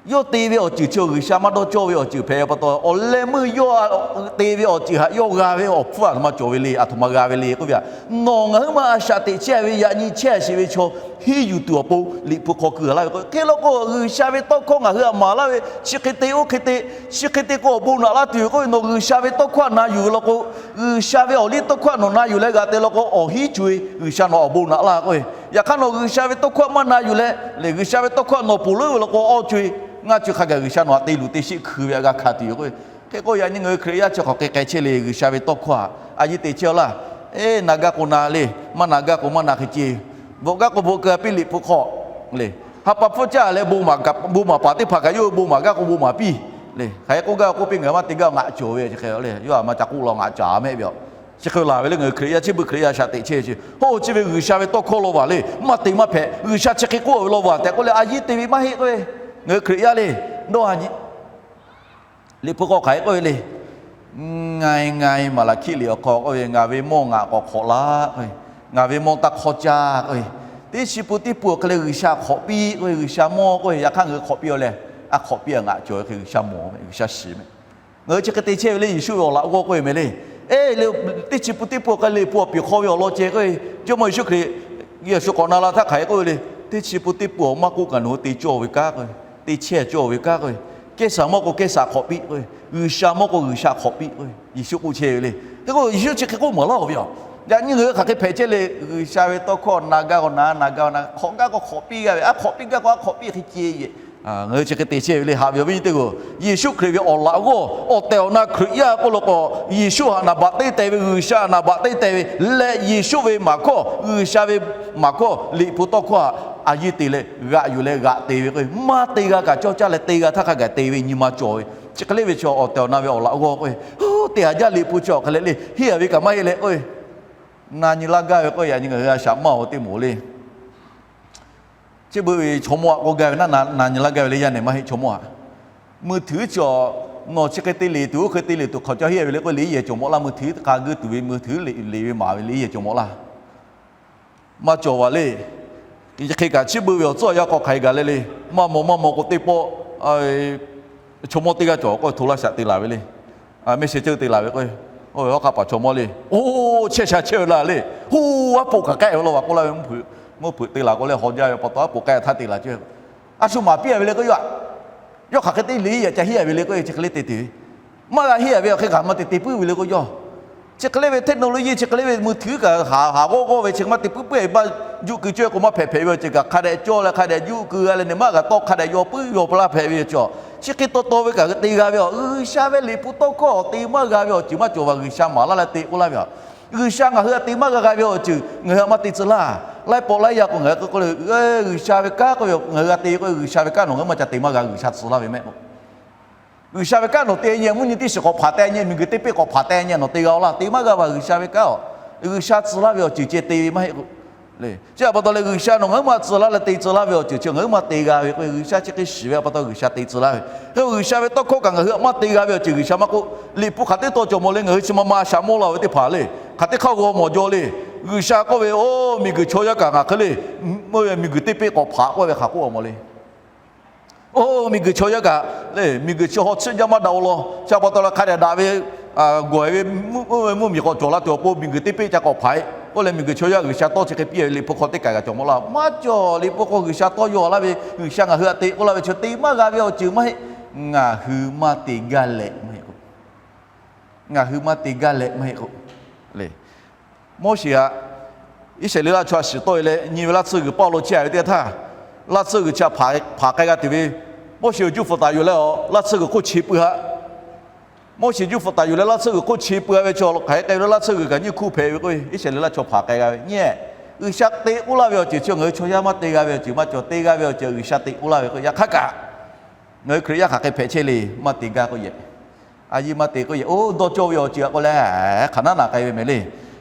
yawˇ te ve awˬ ceuˬ chi G'uiˬsha maˇ dawˇ cawˇ ve awˬ ceuˬ hpehꞈ pa taw, awˬ leh meuˇ yawˇ te ve awˬ ceuˬ htaꞈ yawˇ g'a ve awˬ hpfuhˇ a htoꞈ ma cawˬ ve le, a htoꞈ ma g'a ve le k'oˆ ve a, nawˬ ngaˬ huiˉ maˇ a shaꞈ teꞈ chehˇ ve yaꞈ nyi chehˇ a sheˍ ve chaw henˇ yuˬ tuˬ awˬ pon Liꞈ hpu hk'aw keu laˇ ve k'o, hk'e law k'o G'uiˬsha ve tawˇ hkawˇ ngaˬ hui htaꞈ maˍ laˇ ve chi hk'e te oˇ hk'e te, chi hk'e te k'o awˬ bon naꞈ laˇ tuˬ ve k'oˆ ve, nawˬ G'uiˬsha ve tawˇ hkawˇ htaꞈ na yuˬ ve law k'o, G'uiˬsha ve awˬ liˇ tawˇ hkawˇ htaꞈ nawˬ na yuˬ leh g'aꞈ te law k'o, awˬ hinˉ co-e G'uiˬsha nawˬ awˬ bon naꞈ laˇ k'oˆ ve. Yaꞈ hk'aˇ nawˬ G'uiˬsha ve tawˇ hkawˇ maˇ na yuˬ leh, lehˬ G'uiˬsha ve tawˇ hkawˇ nawˬ ponˬ leuˉ ve law k'o, awˇ co-e ngaˇ co-e hk'a gaˬ G'uiˬsha nawˬ htaꞈ te luˬ te sheˆ hkui ve a g'a hkanˍ tuˬ yoˬ k'oˆ ve. Hk'e k'o yaꞈ nyi ngaˬ hui Hkriꞈ yaˇ chi hk'aˬ hk'e k'ai chehˇ le. G'uiˬsha ve tawˇ hkawˇ htaꞈ a yiˇ te chehˇ-aw laˇ. Eˇ, na gaˇ k'o na le, maˇ na gaˇ k'o maˇ na hk'e ce. Bvuhꞈ gaˇ k'o bvuhꞈ keu a piˇ Liꞈ hpu hk'aw le. Ha pa hpfuhˇ caˇ leh bon maˍ paˍ teˇ hpaˍ kaꞈ yawˇ hui bon maˍ gaˇ k'o bon maˍ piˇ le. Hk'aˬ hk'e k'oˆ gaˇ k'oˆ piˇ, ngaˬ maˇ te gaˇ ngaꞈ cawˬ ve chi hk'e le, yawˇ a ma ca k'oˆ law ngaꞈ caˍ mehˆ ve a. Chi hk'e laˬ ve le, ngaˬ hui Hkriꞈ yaˇ chi beuꞈ Hkriꞈ yaˇ shaꞈ teꞈ chehˇ chi, oˇ chi ve G'uiˬsha ve tawˇ hkawˇ law vaˬ le, maˇ te maˇ hpehꞈ, G'uiˬsha chi hk'e k'oˆ ve law vaˬ tehꞈ k'oˆ leh a yiˇ te ve maˇ heˆ k'oˆ ve. Ngaˬ hui Hkriꞈ yaˇ le, dawˇ ha nyi Liꞈ hpu hk'aw hk'aˬ hk'e k'oˆ ve le. Ngai ngai Maˍlaˍhkiˆ liꞈ awˬ hk'aw k'oˆ ve, ngaˬ ve mawˇ ngaˬ k'awꞈ hk'awꞈ laˇ k'oˆ ve, ngaˬ ve mawˇ taˇ hk'awˇ caˇ k'oˆ ve, teˇ chi pun teˇ pun awˬ hk'e leh G'uiˬsha hk'awꞈ piˇ k'oˆ ve, G'uiˬsha mawˇ k'oˆ ve, yaꞈ hk'aˇ ngaˬ hui hk'awꞈ piˇ-aw leh, a hk'awꞈ piˇ a ngaꞈ cawˬ ve hk'e G'uiˬsha mawˬ ve, G'uiˬsha shiˍ ve. Ngaˬ hui chi hk'e te chehˇ ve le, Yeˍsuˆ ve awˬ laꞈ g'awˇ k'oˆ ve mehˍ le. Eˇ, teˇ chi pun teˇ pun awˬ hk'e le, pun awˬ piˍ hk'aw ve awˬ lawn ceh k'oˆ ve, Jawˇmawˇ Yeˍsuˆ Hkriꞈ, Yeˍsuˆ k'awꞈ na la htaˇ hk'aˬ hk'e k'oˆ ve le. Teˇ chi pun teˇ pun awˬ maˇ k'oˆ kaꞈ nawˬ hui te cawˇ ve kanˉ k'oˆ ve, te chehˇ cawˇ ve kanˉ k'oˆ ve, kehˉ saˍ mawˇ k'o kehˉ saˍ hk'awꞈ piˇ k'oˆ ve, G'uiˬsha mawˇ k'o G'uiˬsha hk'awꞈ piˇ k'oˆ ve, Yeˍsuˆ k'oˆ chehˇ ve le. Hk'e k'o Yeˍsuˆ chi hk'e k'oˆ maˍ laˇ-oˬ ve a. Yaꞈ nyi ngaˬ hui hk'aˬ hk'e hpehꞈ chehˇ le, G'uiˬsha ve tawˇ hkawˇ na gaˇ k'o na, na gaˇ k'o na, hk'awꞈ gaˇ k'o hk'awꞈ piˇ gaˇ ve, a hk'awꞈ piˇ gaˇ k'o a hk'awꞈ piˇ hk'e ce ve. Ngaˬ hui chi hk'e te chehˇ ve le, haꞈ ve awˬ viˉ nyi teˇ g'aˇ-oˬ, Yeˍsuˆ Hkriꞈ ve awˬ laꞈ g'awˇ awˬ tehˬ awˬ na Hkriꞈ yaˇ k'oˆ law k'o, Yeˍsuˆ htaꞈ naˍ baꞈ teˇ teh ve, G'uiˬsha htaꞈ naˍ baꞈ teˇ teh ve leh, Yeˍsuˆ ve maˍ hkawˇ, G'uiˬsha ve maˍ hkawˇ, Liꞈ hpu tawˇ hkawˇ htaꞈ a yiˇ te leh g'aꞈ yuˬ leh g'aꞈ te ve k'o, maˇ te g'a kaꞈ cawˇ caˇ leh te g'a htaˇ hk'a gaˬ te ve nyi ma cawˬ ve. Chi hk'e le ve chaw awˬ tehˬ awˬ na ve awˬ laꞈ g'awˇ k'o, te haˍ jaˇ Liꞈ hpu chi awˬ hk'e leh le, henˇ a ve kaꞈ maˇ heˆ leh k'o, na nyi laˇ gaˇ ve k'o, yaꞈ nyi ngaˬ hui a shaꞈ maˇ-oˬ teˇ moˍ le. Chi beuꞈ ve chaw mawˇ aꞈ k'oˆ gaˇ ve naˉ, na nyi laˇ gaˇ ve le, yaˇ nehˬ maˇ heˆ chaw mawˇ aꞈ. Mui htuiˉ chi awˬ, nawˬ chi hk'e te le tuˬ, oˇ hk'e te le tuˬ hk'aˬ ca henˇ a ve le k'o, le iˉ yehˬ cawˬ mawˆ laˇ. Mui htuiˉ k'a guˇ tuˬ ve mui htuiˉ le ve maˍ ve le iˉ yehˬ cawˬ mawˆ laˇ. Maˇ cawˬ vaˬ le. Hk'e kaꞈ chi beuꞈ ve awˬ tcuhˉ awˬ yanˇ k'awꞈ hk'aˬ hk'e gaˬ le le. Maˇ maw maˇ maw k'o teˇ pawˆ chaw mawˇ teˇ g'aˇ cawˬ k'o, hto laˇ shaꞈ te laˬ ve le. Mehˆ shehˍ ceuˇ te laˬ ve k'o, oˇ ve hawˉ hk'aˆ paˍ chaw mawˇ le, oˇ chehˇ sha chehˇ ve laˇ le. Hoˇ, aˉ poꞈ kaꞈ k'ehˆ ve law vaˬ k'oˆ laˇ ve, mvuhˇ hpeuꞈ te laˬ k'o leh haw jaˇ ve pa taw, aˉ poꞈ k'ehˆ htaˇ te laˬ cehˇ. A shu maˍ piˇ a ve le k'o, yawˇ hk'aˬ hk'e te le yaꞈ ca henˇ a ve le k'o, chi hk'e le te te ve. Maˇ g'a henˇ a ve awˬ hk'e kaꞈ maˇ te te puiˉ ve le k'o yawˇ. Chi hk'e le ve technology chi hk'e le ve mui htuiˉ kaꞈ haˍ haˍ g'awˇ g'awˇ ve chi maˇ te puiˉ puiˉ a ve maˇ juˆ keu cawˇ k'o maˇ hpehꞈ hpehꞈ ve awˬ ceuˬ kaꞈ hk'a dehꞈ cawˇ leh hk'a dehꞈ juˆ keu g'a leh, neˬ maˇ g'a tawˆ hk'a dehꞈ yaw puiˉ yaw peuˬ laˇ hpehꞈ ve awˬ ceuˬ. Chi hk'e taw taw ve kaꞈ te g'a ve a, G'uiˬsha ve Liꞈ hpu tawˇ hkawˇ awˬ te maˇ g'a ve awˬ ceuˬ maˇ cawˬ vaˬ. G'uiˬsha maˍ laˇ leh te k'oˆ laˇ ve a, G'uiˬsha ngaˬ hui a te maˇ g'a g'a ve awˬ ceuˬ ngaˬ hui a maˇ te tcuh laˇ. Laiˉ pawˆ laiˉ yaˇ k'o ngaˬ hui k'oˆ k'oˆ le, G'uiˬsha ve kanˉ k'oˆ ve ngaˬ hui a te k'o, G'uiˬsha ve kanˉ nawˬ ngaˬ hui maˇ ca te maˇ g'a. G'uiˬsha tcuh laˇ ve mehˆ k'o, G'uiˬsha ve kanˉ nawˬ te nyi, mvuhˇ nyi teˇ shiˍ k'awꞈ hpanˍ teh nyi, miˬguiˬ teˇ peˆ k'awꞈ hpanˍ teh nyi nawˬ te g'a-o laˇ. Te maˇ g'a vaˬ. G'uiˬsha ve kanˉ a, G'uiˬsha tcuh laˇ ve awˬ ceuˬ ceh te ve maˇ heˆ k'o le. Chi htaꞈ pa taw leh G'uiˬsha nawˬ ngaˬ hui maˇ tcuh laˇ leh te tcuh laˇ ve awˬ ceuˬ chi ngaˬ hui maˇ te g'a ve k'o, G'uiˬsha chi hk'e shiˍ ve pa taw G'uiˬsha te tcuh laˇ ve. Hk'e G'uiˬsha ve tawˇ hkawˇ kaꞈ ngaˬ hui maˇ te g'a ve awˬ ceuˬ G'uiˬsha maˇ k'oˆ, Liꞈ hpu hk'aˬ teˇ taw cawˬ mawˬ le. Ngaˬ hui chi ma ma a shaꞈ mawˇ la ve teˇ hpaˍ le, hk'aˬ teˇ hk'aˇ g'aw mawˬ jaw le. G'uiˬsha k'oˆ ve, oˇ miˬguiˬ chaw yaˇ kaꞈ ngaˬ hk'e le, oˇ ve miˬguiˬ teˇ peˆ k'awꞈ hpanˍ k'oˆ ve hk'aˬ k'oˆ a mawˬ le. Oˇ miˬguiˬ chaw yaˇ kaꞈ le, miˬguiˬ chi haw tsuhˇ jaˇ maˇ daꞈ-o law. Chi pa taw leh hk'a dehꞈ daꞈ ve, gawˬ e ve mvuhˇmiˬ k'awꞈ cawˬ la tuˬ awˬ pon miˬguiˬ teˇ peˆ ca k'awꞈ hpanˍ e k'oˆ leh, miˬguiˬ chaw yaˇ G'uiˬsha tawˇ chi hk'e piˇ ve Liꞈ hpu hk'aw teˇ kaˬ kaꞈ cawˬ mawˬ laˇ. Maˇ cawˬ. Liꞈ hpu hk'aw G'uiˬsha tawˇ yaw laˇ ve, G'uiˬsha ngaˬ hui htaꞈ te k'oˆ laˇ ve chi te maˇ g'a ve awˬ ceuˬ maˇ heˆ. Ngaˬ hui maˇ te gaˇ leh maˇ heˆ k'o, ngaˬ hui maˇ te gaˇ leh maˇ heˆ k'o le. Moˉseˍ aꞈ, Iˉsaˍreˍlaˆ chaw htaꞈ shiˍ tawˆ e leh nyi ve laˇ tsuhˇ g'uiˬ paˇ lo chehˇ a ve teˇ htaˇ, laˇ tsuhˇ g'uiˬ chi htaꞈ hpanˍ k'ai g'a tuˬ ve, Moˉseˍ awˬ juˇ hpfuhꞈ taˍ yuˬ leh a laˇ tsuhˇ g'uiˬ hk'oˆ che pui haꞈ. Moˉseˍ juˇ hpfuhꞈ taˍ yuˬ leh laˇ tsuhˇ g'uiˬ hk'oˆ che pui a ve chaw lo hk'aˬ hk'e k'ai ve le, laˇ tsuhˇ g'uiˬ kaꞈ nyiˇ hkuˇ hpehꞈ ve k'o, Iˉsaˍreˍlaˆ chaw hpanˍ k'ai g'a ve nyi. G'uiˬsha te k'oˆ laˇ ve awˬ ceuˬ chi ngaˬ hui chaw yaˇ maˇ te g'a ve awˬ ceuˬ maˇ cawˬ. Te g'a ve awˬ ceuˬ G'uiˬsha te k'oˆ laˇ ve k'o, yaꞈ hk'aˇ kaꞈ ngaˬ hui Hkriꞈ yaˇ hk'aˬ hk'e hpehꞈ chehˇ le. Maˇ te gaˇ k'oˆ yehˬ, a yiˇ maˇ te k'oˆ yehˬ, oˇ dawˇ cawˇ ve awˬ ceuˬ a k'oˆ leh hk'aˬ naˉ naꞈ k'ai ve mehˍ le.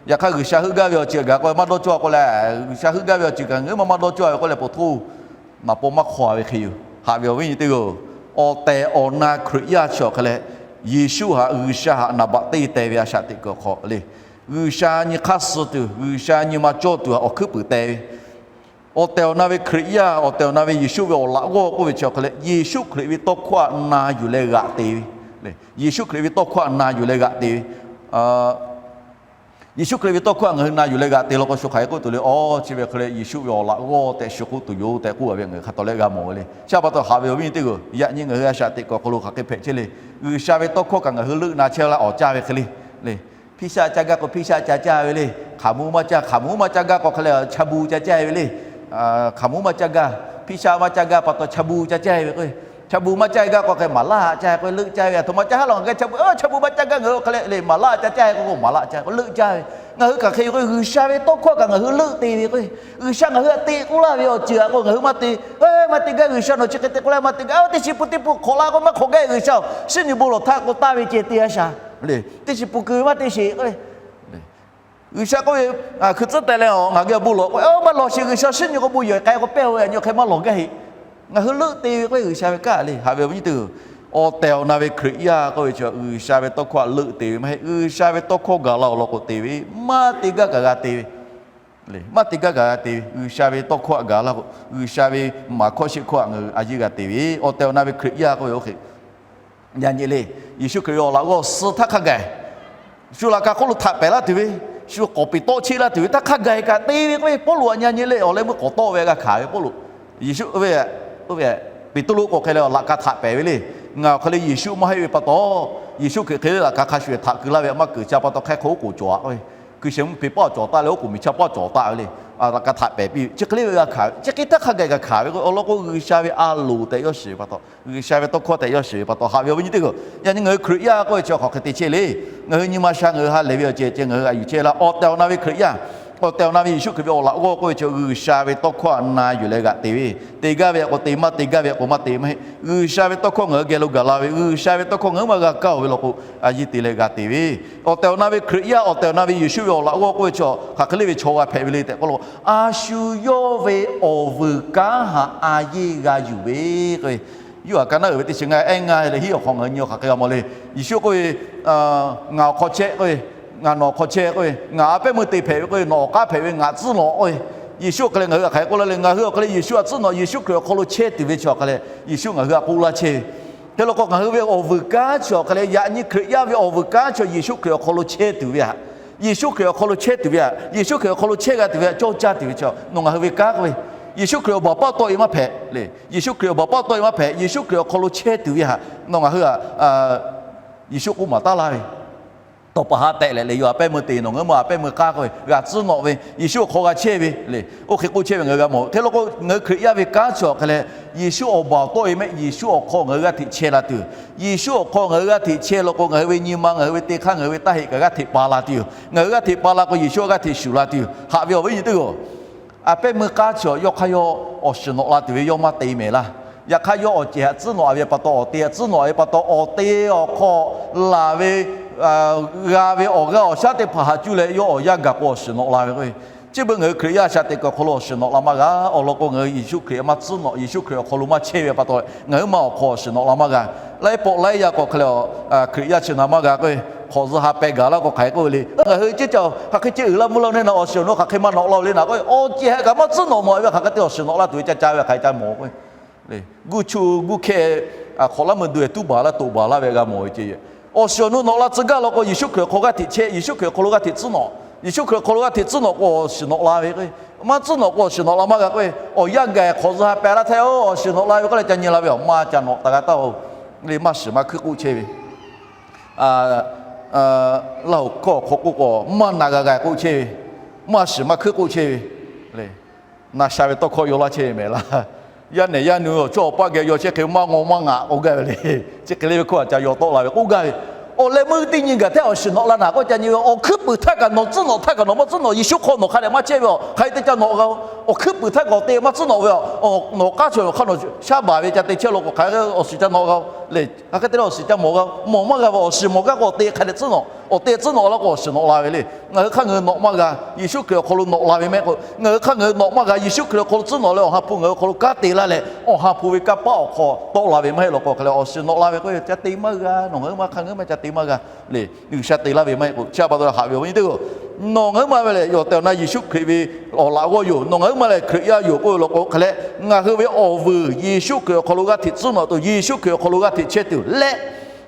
Yaꞈ hk'aˇ G'uiˬsha heuˆ gaˇ ve awˬ ceuˬ a gaˬ k'oˆ leh maˇ dawˇ cawˇ a k'oˆ leh, G'uiˬsha heuˆ gaˇ ve awˬ ceuˬ kaꞈ ngaˬ hui maˇ maˇ dawˇ cawˇ a ve k'oˆ leh, paw htoˇ naˍ paw maˇ hk'aw a ve hk'e yoˬ. Haꞈ ve awˬ viˉ nyi teˇ g'aˇ-oˬ, awˬ tehˬ awˬ na Hkriꞈ yaˇ chi awˬ hk'e leh, Yeˍsuˆ htaꞈ G'uiˬsha htaꞈ naˍ baꞈ teˇ teh ve a shaꞈ teꞈ kuiˬ awˬ hk'aw le, G'uiˬsha nyi hk'aˇ suh tuˬ, G'uiˬsha nyi ma cawˇ tuˬ htaꞈ awˬ hkuiˉ puiˍ teh ve, awˬ tehˬ awˬ na ve Hkriꞈ yaˇ, awˬ tehˬ awˬ na ve Yeˍsuˆ ve awˬ laꞈ g'awˇ k'oˆ ve chi awˬ hk'e leh, Yeˍsuˆ Hkriꞈ ve tawˇ hkawˇ htaꞈ na yuˬ leh g'aꞈ te ve le. Yeˍsuˆ Hkriꞈ ve tawˇ hkawˇ htaꞈ na yuˬ leh g'aꞈ te ve, Yeˍsuˆ Hkriꞈ ve tawˇ hkawˇ htaꞈ ngaˬ hui na yuˬ leh g'aꞈ te law k'o, shu hk'aˬ hk'e k'oˆ tuˬ le, awˬ chi ve hk'e leh Yeˍsuˆ ve awˬ laꞈ g'awˇ tehꞈ shu k'oˆ tuˬ yoˬ tehꞈ k'oˆ a ve ngaˬ hui hk'a taw leh g'a mawˬ ve le. Chi pa taw haꞈ ve awˬ viˉ nyi teˇ g'aˇ-oˬ, yaꞈ nyi ngaˬ hui a shaꞈ teꞈ kuiˬ awˬ hk'aw lo hk'aˬ hk'e hpehꞈ chehˇ le. G'uiˬsha ve tawˇ hkawˇ kaꞈ ngaˬ hui leuˆ na chehˇ laˇ awˬ caˇ ve hk'e le le. Hpiˇ shaˆ caˇ gaˇ k'o hpiˇ shaˆ ca caˇ ve le. Hk'aˬ mvuh maˇ caˇ, hk'aˬ mvuh maˇ caˇ gaˇ k'o hk'e leh cha bu ca caˇ ve le. Hk'aˬ mvuh maˇ caˇ gaˇ, hpiˇ shaˆ maˇ caˇ gaˇ pa taw cha bu ca caˇ ve k'o, cha bu maˇ caˇ gaˇ k'o hk'e maˍ laˇ caˇ k'o leuˆ caˇ ve. Aˬ htoꞈ ma caˇ ha lawˬ ngaˬ g'a cha bu, cha bu maˇ caˇ gaˇ ngaˬ hui hk'e leh le maˍ laˇ ca caˇ k'o, maˍ laˇ caˇ k'o leuˆ caˇ ve. Ngaˬ hui hk'aˬ hk'e k'o G'uiˬsha ve tawˇ hkawˇ kaꞈ ngaˬ hui leuˆ te ve k'o, G'uiˬsha ngaˬ hui htaꞈ te k'oˆ laˇ ve awˬ ceuˬ a k'o ngaˬ hui maˇ te, maˇ te gaˇ. G'uiˬsha nawˬ chi hk'e te k'oˆ leh maˇ te gaˇ. Teˇ chi pun teˇ pun hk'awꞈ la k'o maˇ hk'awꞈ gaˇ. G'uiˬsha-oˬ, shinˉ nyi bon lawˬ htaˇ k'o taˇ ve ceh te a shaˍ le. Teˇ chi pun keu maˇ te sheˍ k'o le. G'uiˬsha k'oˆ ve, hkui tcuhˉ teh leh a ngaˬ geh bon lawˬ k'o, maˇ lawˬ sheˍ. G'uiˬsha shinˉ nyi k'o bon yehˬ k'ai k'o pehˇ-o ve, a nyi hk'e maˇ lawˬ gaˇ heˆ. Ngaˬ hui leuˆ te ve k'o G'uiˬsha ve kanˉ le. Haꞈ ve awˬ viˉ nyi teˇ g'aˇ-oˬ, awˬ tehˬ awˬ na ve Hkriꞈ yaˇ k'oˆ ve chi G'uiˬsha ve tawˇ hkawˇ htaꞈ leuˆ te ve maˇ heˆ. G'uiˬsha ve tawˇ hkawˇ gaˬ la awˬ lawn k'o te ve, maˇ te gaˇ kaꞈ g'a te ve. Maˇ te gaˇ kaꞈ g'a te ve, G'uiˬsha ve tawˇ hkawˇ htaꞈ gaˬ la k'o, G'uiˬsha ve maˍ hkawˇ sheˆ hkawˇ htaꞈ ngaˬ hui a yeˇ g'a te ve, awˬ tehˬ awˬ na ve Hkriꞈ yaˇ k'oˆ ve oˇ hk'e yaꞈ nyi le. Yeˍsuˆ Hkriꞈ ve awˬ laꞈ g'awˇ suh htaˇ hk'a gaˬ, shu laꞈ ka hk'oˆ lo htaꞈ pehˍ laˇ tuˬ ve, shu k'awˍ peˍ tawˆ cheˆ laˇ tuˬ ve htaˇ hk'a gaˬ kaꞈ te ve k'o, Pawˇluꞈ htaꞈ yaꞈ nyi le. Awˬ leh meuˇ k'awꞈ tawˆ ve g'a hkanˍ ve Pawˇluꞈ, Yeˍsuˆ oˇ ve, oˇ ve Peˍtruˆ k'o hk'e leh laꞈ ka htaꞈ pehˍ ve le. Ngaˬ awˬ hk'e leh Yeˍsuˆ maˇ heˆ ve pa taw, Yeˍsuˆ Hkriꞈ hk'e le laꞈ ka hk'a shuˍ htaꞈ keu laˇ ve maˇ keunˍ. Chi pa taw hk'e hk'e oˉ k'oˍ cawˬ a k'o, hkui shehˍ mvuhˇ hpeꞈ paˇ cawˬ taˆ leh oˉ k'oˍ miˬ chaˇ paˇ cawˬ taˆ ve le. Laꞈ ka htaꞈ pehˍ piˇ ve chi hk'e le ve g'a hkanˍ ve. Chi hk'e htaˇ hk'a gaˬ g'a hkanˍ ve k'o, awˬ lawn k'o G'uiˬsha ve a loˍ tehꞈ yawˇ shiˍ ve pa taw, G'uiˬsha ve tawˇ hkawˇ tehꞈ yawˇ shiˍ ve pa taw, haꞈ ve awˬ viˉ nyi teˇ g'aˇ-oˬ, yaꞈ nyi ngaˬ hui Hkriꞈ yaˇ k'oˆ ve chi hk'aˬ hk'e te chehˇ le. Ngaˬ hui nyi ma sha ngaˬ hui ha lehˬ ve awˬ ceuˬ ceh ngaˬ hui g'a yuˬ chehˇ laˇ. Awˬ tehˬ awˬ na ve Hkriꞈ yaˇ Awˬ tehˬ awˬ na ve Yeˍsuˆ Hkriꞈ ve awˬ laꞈ g'awˇ k'oˆ ve chi G'uiˬsha ve tawˇ hkawˇ htaꞈ na yuˬ leh g'aꞈ te ve, te gaˇ ve htaꞈ k'o te maˇ te gaˇ ve htaꞈ k'o maˇ te maˇ heˆ. G'uiˬsha ve tawˇ hkawˇ ngaˬ hui geh lo gaˬ la ve, G'uiˬsha ve tawˇ hkawˇ ngaˬ hui maˇ g'a kaˇ-oˬ ve law k'o, a yeˇ te leh g'a te ve. Awˬ tehˬ awˬ na ve Hkriꞈ yaˇ, awˬ tehˬ awˬ na ve Yeˍsuˆ ve awˬ laꞈ g'awˇ k'oˆ ve chi hk'aˬ hk'e le ve chaw g'a hpehꞈ ve le tehꞈ k'oˆ lo, a shu yawˇ ve awˬ vuiˬ kanˉ htaꞈ a yeˇ g'a yuˬ ve k'o, Yoˇhanˬ ka naˉ uiˍ ve teˇ chi ngaˇ, ehˉ ngaˇ leh hiˉ awˬ hk'aw ngaˬ hui nyi awˬ hk'aˬ hk'e g'a mawˬ le. Yeˍsuˆ k'oˆ ve, ngaˬ awˬ hk'aw chehˇ k'oˆ ve, ngaˬ nawˬ awˬ hk'aw chehˇ k'oˆ ve, ngaˬ a pehˉ meuˇ te hpehꞈ ve k'oˆ ve, nawˬ awˬ k'aˉ hpehꞈ ve, ngaˬ tcuhˉ nawꞈ k'oˆ ve, Yeˍsuˆ awˬ hk'aw leh ngaˬ hui hk'aˬ hk'e k'oˆ laˇ le. Ngaˬ hui awˬ hk'aw leh Yeˍsuˆ htaꞈ tcuhˉ nawꞈ, Yeˍsuˆ Hkriꞈ awˬ hk'aw lo chehˇ tuˬ ve chi awˬ hk'aˬ hk'e leh Yeˍsuˆ ngaˬ hui htaꞈ k'oˆ laˇ chehˇ ve. Hk'e law k'o ngaˬ hui ve awˬ vuiˬ kanˉ chi awˬ hk'aˬ hk'e leh yaꞈ nyi Hkriꞈ yaˇ ve awˬ vuiˬ kanˉ chi Yeˍsuˆ Hkriꞈ awˬ hk'aw lo chehˇ tuˬ ve htaꞈ, Yeˍsuˆ Hkriꞈ awˬ hk'aw lo chehˇ tuˬ ve htaꞈ, Yeˍsuˆ Hkriꞈ awˬ hk'aw lo chehˇ g'a tuˬ ve htaꞈ cawˇ caˇ tuˬ ve chi nawˬ ngaˬ hui ve kanˉ k'oˆ ve, Yeˍsuˆ Hkriꞈ awˬ baˬ paˆ tawˆ e maˇ hpehꞈ le. Yeˍsuˆ Hkriꞈ awˬ baˬ paˆ tawˆ e maˇ hpehꞈ. Yeˍsuˆ Hkriꞈ awˬ hk'aw lo chehˇ tuˬ ve htaꞈ nawˬ ngaˬ hui htaꞈ Yeˍsuˆ k'oˆ maˍ taˉ laˇ ve, tawˇ pa haˉ tehꞈ leh le, yawˇ a pehˉ meuˇ te, nawˬ ngaˬ hui ma a pehˉ meuˇ k'aˉ k'oˆ ve, g'a tcuhˉ nawꞈ ve, Yeˍsuˆ awˬ hk'aw g'a chehˇ ve le. Oˇ hk'e k'oˆ chehˇ ve ngaˬ hui g'a mawˬ. Hk'e law k'o ngaˬ hui Hkriꞈ yaˇ ve kanˉ chi awˬ hk'aˬ hk'e leh Yeˍsuˆ awˬ baˬ tawˆ e mehˆ, Yeˍsuˆ awˬ hk'aw ngaˬ hui g'aˇ hteꞈ chehˇ la tuˬ, Yeˍsuˆ awˬ hk'aw ngaˬ hui g'aˇ hteꞈ chehˇ law k'o ngaˬ hui ve nyi ma, ngaˬ hui ve te hk'aˇ, ngaˬ hui ve taˇ heꞈ kaꞈ g'aˇ hteꞈ pa la tuˬ yoˬ. Ngaˬ hui g'aˇ hteꞈ pa la k'o Yeˍsuˆ g'aˇ hteꞈ shuˍ la tuˬ yoˬ. Haꞈ ve awˬ viˉ nyi teˇ g'aˇ-oˬ, a pehˉ meuˇ k'aˉ chi yawˇ hk'aˇ yawˇ awˬ shiˍ nawꞈ la tuˬ ve yawˇ maˇ te mehˍ laˇ. Yaꞈ hk'aˇ yawˇ awˬ cehˬ htaꞈ tcuhˉ nawꞈ ve pa taw, awˬ te htaꞈ tcuhˉ nawꞈ ve pa taw, awˬ te awˬ hk'aw laˬ ve g'a ve awˬ g'aˇ awˬ shaˉ teˇ hpaˍ haꞈ cuˇ leh yawˇ awˬ yanˇ gaˬ k'o awˬ shiˍ nawꞈ la ve k'o, chi beuꞈ ngaˬ hui Hkriꞈ yaˇ shaꞈ teꞈ kuiˬ awˬ hk'aw lo awˬ shiˍ nawꞈ la maˇ g'a. Awˬ lawn k'o ngaˬ hui Yeˍsuˆ Hkriꞈ maˇ tcuhˉ nawꞈ, Yeˍsuˆ Hkriꞈ awˬ hk'aw lo maˇ chehˇ ve pa taw, ngaˬ hui ma awˬ hk'aw awˬ shiˍ nawꞈ la maˇ g'a. Laiˉ pawˆ laiˉ yaˇ k'o hk'e leh, Hkriꞈ yaˇ chi na maˇ g'a k'o, hk'awꞈ zuh ha peh gaˬ laˇ k'o hk'aˬ hk'e k'oˆ ve le. Ngaˬ hui ceˇ ca hk'aˬ hk'e ceh uiˍ la mvuh la neˇ na awˬ shiˍ awˬ nu hk'aˬ hk'e maˇ nawꞈ la le na k'o, awˬ cehˬ htaꞈ kaꞈ maˇ tcuhˉ nawꞈ nawꞈ ve hk'aˬ hk'e te awˬ shiˍ nawꞈ la tuˬ ve ca ca ve hk'aˬ hk'e ca mawˬ k'o, guˇ chu guˇ hkeh hk'awꞈ laˇ meuˇ duˬ e tuˉ baˬ laˇ toꞈ baˬ laˇ ve g'a mawˬ ve ceˇ. Awˬ shiˍ awˬ nu nawꞈ la tcuh gaˇ law k'o Yeˍsuˆ Hkriꞈ awˬ hk'aw g'aˇ hteꞈ chehˇ, Yeˍsuˆ Hkriꞈ awˬ hk'aw lo g'aˇ hteꞈ tcuhˉ nawꞈ, Yeˍsuˆ Hkriꞈ awˬ hk'aw lo g'aˇ hteꞈ tcuhˉ nawꞈ k'o awˬ shiˍ nawꞈ la ve k'o, maˇ tcuhˉ nawꞈ k'o awˬ shiˍ nawꞈ la maˇ g'a k'o, awˬ yanˇ gaˬ hk'awꞈ zuh ha peh laˇ htaˇ-oˬ, awˬ shiˍ nawꞈ la ve k'oˆ leh ca nyi la ve awˬ maˇ ca nawꞈ taˍ g'a taˇ-oˬ. Le maˇ shiˍ maˇ hkuiˉ k'oˆ chehˇ ve, Laˇ hoꞈ hkawˇ awˬ hk'aw k'oˆ k'o maˇ na g'a g'a k'oˆ chehˇ ve, maˇ shiˍ maˇ hkuiˉ k'oˆ chehˇ ve, na sha ve tawˇ hkawˇ yaw laˇ chehˇ ve mehˍ laˇ. Yaˇ nehˬ yaˇ nu awˬ chawˇ awˬ paˆ geh yaw chehˇ hk'e maˇ ngaw maˇ ngaꞈ k'oˆ gaˇ ve le. Chi hk'e le ve hkawˇ htaꞈ ca yaw tawˆ la ve k'oˆ gaˇ ve. Awˬ leh meuˇ teˇ nyi gaˬ htaˇ awˬ shiˍ nawꞈ la naˍ k'oˆ ca nyi ve, awˬ hkuiˉ puiˍ htaˇ kaꞈ nawˬ tcuhˉ nawꞈ htaˇ kaꞈ nawˬ maˇ tcuhˉ nawꞈ, Yeˍsuˆ hk'aw nawˬ hk'a dehꞈ maˇ chehˇ ve, a hk'aˬ hk'e te ca nawꞈ g'a-o. Awˬ hkuiˉ puiˍ htaˇ kaꞈ awˬ te maˇ tcuhˉ nawꞈ ve, nawˬ k'aˉ chaw hk'aˇ nawˬ shaˉ baˬ ve ca te chehˇ law k'o hk'aˬ hk'e awˬ shiˍ ca nawꞈ g'a-o le. Hk'aˬ hk'e te leh awˬ shiˍ ca mawˬ g'a-o, mawˬ maˇ g'a ve awˬ shiˍ mawˬ gaˇ k'o awˬ te hk'a dehꞈ tcuhˉ nawꞈ, awˬ te tcuhˉ nawꞈ la k'o awˬ shiˍ nawꞈ la ve le. Ngaˬ hui hk'aˇ ngaˬ hui nawꞈ maˇ g'a, Yeˍsuˆ Hkriꞈ awˬ hk'aw lo nawꞈ la ve mehˆ k'o, ngaˬ hui hk'aˇ ngaˬ hui nawꞈ maˇ g'a, Yeˍsuˆ Hkriꞈ awˬ hk'aw lo tcuhˉ nawꞈ leh awˬ ha hpu ngaˬ hui awˬ hk'aw lo kanˉ te laˇ leh awˬ ha hpu ve kanˇ paˆ awˬ hk'aw tawˆ la ve maˇ heˆ law k'o hk'e leh awˬ shiˍ nawꞈ la ve k'o ca te maˇ g'a, nawˬ ngaˬ hui ma hk'aˇ ngaˬ hui ma ca te maˇ g'a le. G'uiˬsha te laˇ ve maˇ heˆ k'o, chi pa taw haꞈ ve awˬ viˉ nyi teˇ g'aˇ-oˬ, nawˬ ngaˬ hui ma ve lehˬ awˬ tehˬ awˬ na Yeˍsuˆ Hkriꞈ ve awˬ laꞈ g'awˇ yoˬ, nawˬ ngaˬ hui ma lehˬ Hkriꞈ yaˇ yoˬ k'oˆ ve law k'o hk'e leh, ngaˬ hui ve awˬ vuiˬ Yeˍsuˆ Hkriꞈ awˬ hk'aw lo g'aˇ hteꞈ tcuhˉ nawꞈ tuˬ, Yeˍsuˆ Hkriꞈ awˬ hk'aw lo g'aˇ hteꞈ chehˇ tuˬ leh,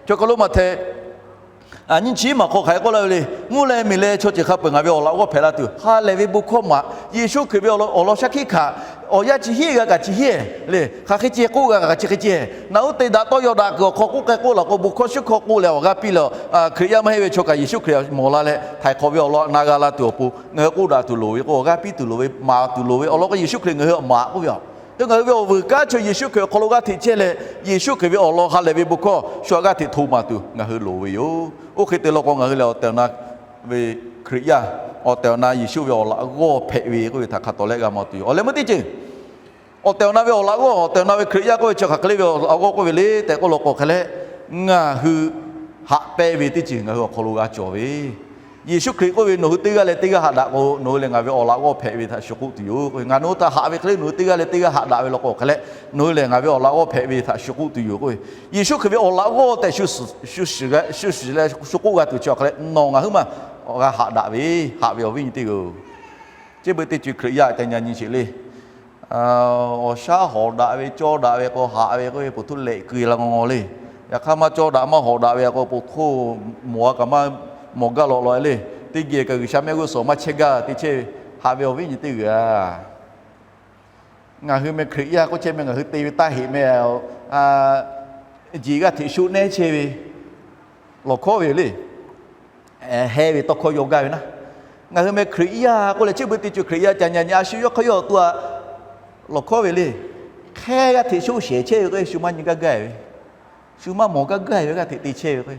chaw hk'aw lo maˇ hteˇ nyiˇ chi maˬ hk'aw hk'aˬ hk'e k'oˆ laˇ ve le. Mvuhˇ leh miˬ leh chaw ceuˬ hk'a peu-eˬ ngaˬ ve awˬ laꞈ g'awˇ hpehꞈ la tuˬ, ha lehˬ ve bon hkawˇ maꞈ, Yeˍsuˆ Hkriꞈ ve awˬ lawn shaˉ hkiˆ hkanˍ, awˬ yanˇ chi hiˉ g'a kaꞈ chi hiˉ le. Hk'aˬ hk'e ceh k'oˆ g'a kaꞈ chi hk'e ceh. Naˬ uˉ te daꞈ tawˇ yaw daꞈ kuiˬ awˬ hk'aw k'oˆ k'ai k'oˆ laˬ k'o, bon hkawˇ shuˉ hkawˇ k'oˆ leh awˬ g'aˇ piˇ leh, Hkriꞈ yaˇ maˇ heˆ ve chaw kaꞈ Yeˍsuˆ Hkriꞈ mawˬ la leh htaiˍ hk'awꞈ ve awˬ lawn na g'a la tuˬ awˬ pon ngaˬ hui k'oˆ daꞈ tuˬ loˍ ve k'o, awˬ g'aˇ piˇ tuˬ loˍ ve, maˍ tuˬ loˍ ve awˬ lawn k'o Yeˍsuˆ Hkriꞈ ngaˬ hui maˍ k'oˆ ve yoˬ. Ngaˬ hui ve awˬ vuiˬ kanˉ chi Yeˍsuˆ Hkriꞈ awˬ hk'aw lo g'aˇ hteꞈ chehˇ leh, Yeˍsuˆ Hkriꞈ ve awˬ lawn ha lehˬ ve bon hkawˇ shu g'aˇ hteꞈ hto maˍ tuˬ ngaˬ hui loˍ ve yoˬ. Oˇ hk'e te law k'o ngaˬ hui lehˬ awˬ tehˬ awˬ na ve Hkriꞈ yaˇ, awˬ tehˬ awˬ na Yeˍsuˆ ve awˬ laꞈ g'awˇ hpehꞈ ve k'oˆ ve htaꞈ hk'a tawˍ leh g'a maˍ tuˬ yoˬ. Awˬ leh meuˇ teˇ ceuˬ awˬ tehˬ awˬ na ve awˬ laꞈ g'awˇ, awˬ tehˬ awˬ na ve Hkriꞈ yaˇ k'oˆ ve chi hk'aˬ hk'e le ve awˬ laꞈ g'awˇ k'oˆ ve le tehꞈ k'oˆ law k'o hk'e leh, ngaˬ hui haꞈ pehnˇ ve teˇ ceuˬ ngaˬ hui awˬ hk'aw lo g'a cawˬ ve, Yeˍsuˆ Hkriꞈ k'oˆ ve, nawˬ hui teˇ g'aˇ leh teˇ g'aˇ haꞈ daꞈ k'o, nawˬ hui lehˬ ngaˬ ve awˬ laꞈ g'awˇ hpehꞈ ve htaꞈ shu k'oˆ tuˬ yoˬ k'oˆ ve. Ngaˬ nawˬ hui htaꞈ haꞈ ve hk'e le nawˬ hui teˇ g'aˇ leh teˇ g'aˇ haꞈ daꞈ ve law k'o hk'e leh, nawˬ hui lehˬ ngaˬ ve awˬ laꞈ g'awˇ hpehꞈ ve htaꞈ shu k'oˆ tuˬ yoˬ k'oˆ ve. Yeˍsuˆ Hkriꞈ ve awˬ laꞈ g'awˇ tehꞈ shu shiˍ, shu shiˍ leh shu k'oˆ g'a tuˬ chi awˬ hk'e leh nawˬ ngaˬ hui ma g'a haꞈ daꞈ ve, haꞈ ve awˬ viˉ nyi teˇ g'aˇ-oˬ, chi beuꞈ teˇ ceuˬ Hkriꞈ yaˇ ca nyi nyi sheˍ le. Awˬ shaˉ hawˍ daꞈ ve cawˇ daꞈ ve k'o haꞈ ve k'oˆ ve, po htoˇ lehꞈ keu la ngawˬ ngawˬ le. Yaꞈ hk'aˇ maˇ cawˇ daꞈ maˇ hawˍ daꞈ ve k'o po htoˇ mawˬ a kaꞈ maˇ mawˬ gaˇ lawꞈ lawꞈ le. Teˇ geh kaꞈ G'uiˬsha mehˆ g'uˇ suhˍ maˇ chehˇ gaˇ te chehˇ ve, haꞈ ve awˬ viˉ nyi teˇ g'aˇ-oˬ, ngaˬ hui meh Hkriꞈ yaˇ k'oˆ chehˇ meh ngaˬ hui te ve taˇ heꞈ meh, jeˬ g'aˇ hteꞈ shu nehˉ chehˇ ve lawˬ hkawˉ ve yoˬ le. Heh ve tawˇ hkawˇ yaw gaˇ ve naˉ, ngaˬ hui meh Hkriꞈ yaˇ k'oˆ leh chi beuꞈ teˇ ceuˬ Hkriꞈ yaˇ ca nyi nyi a shu yawˇ hk'aˇ yawˇ awˬ to a lawˬ hkawˉ ve le. Hk'e g'aˇ hteꞈ shu shehˍ chehˇ ve k'o shu maˇ nyi gaˇ gaˇ ve, shu maˇ mawˬ gaˇ gaˇ ve g'aˇ hteꞈ te chehˇ ve k'o,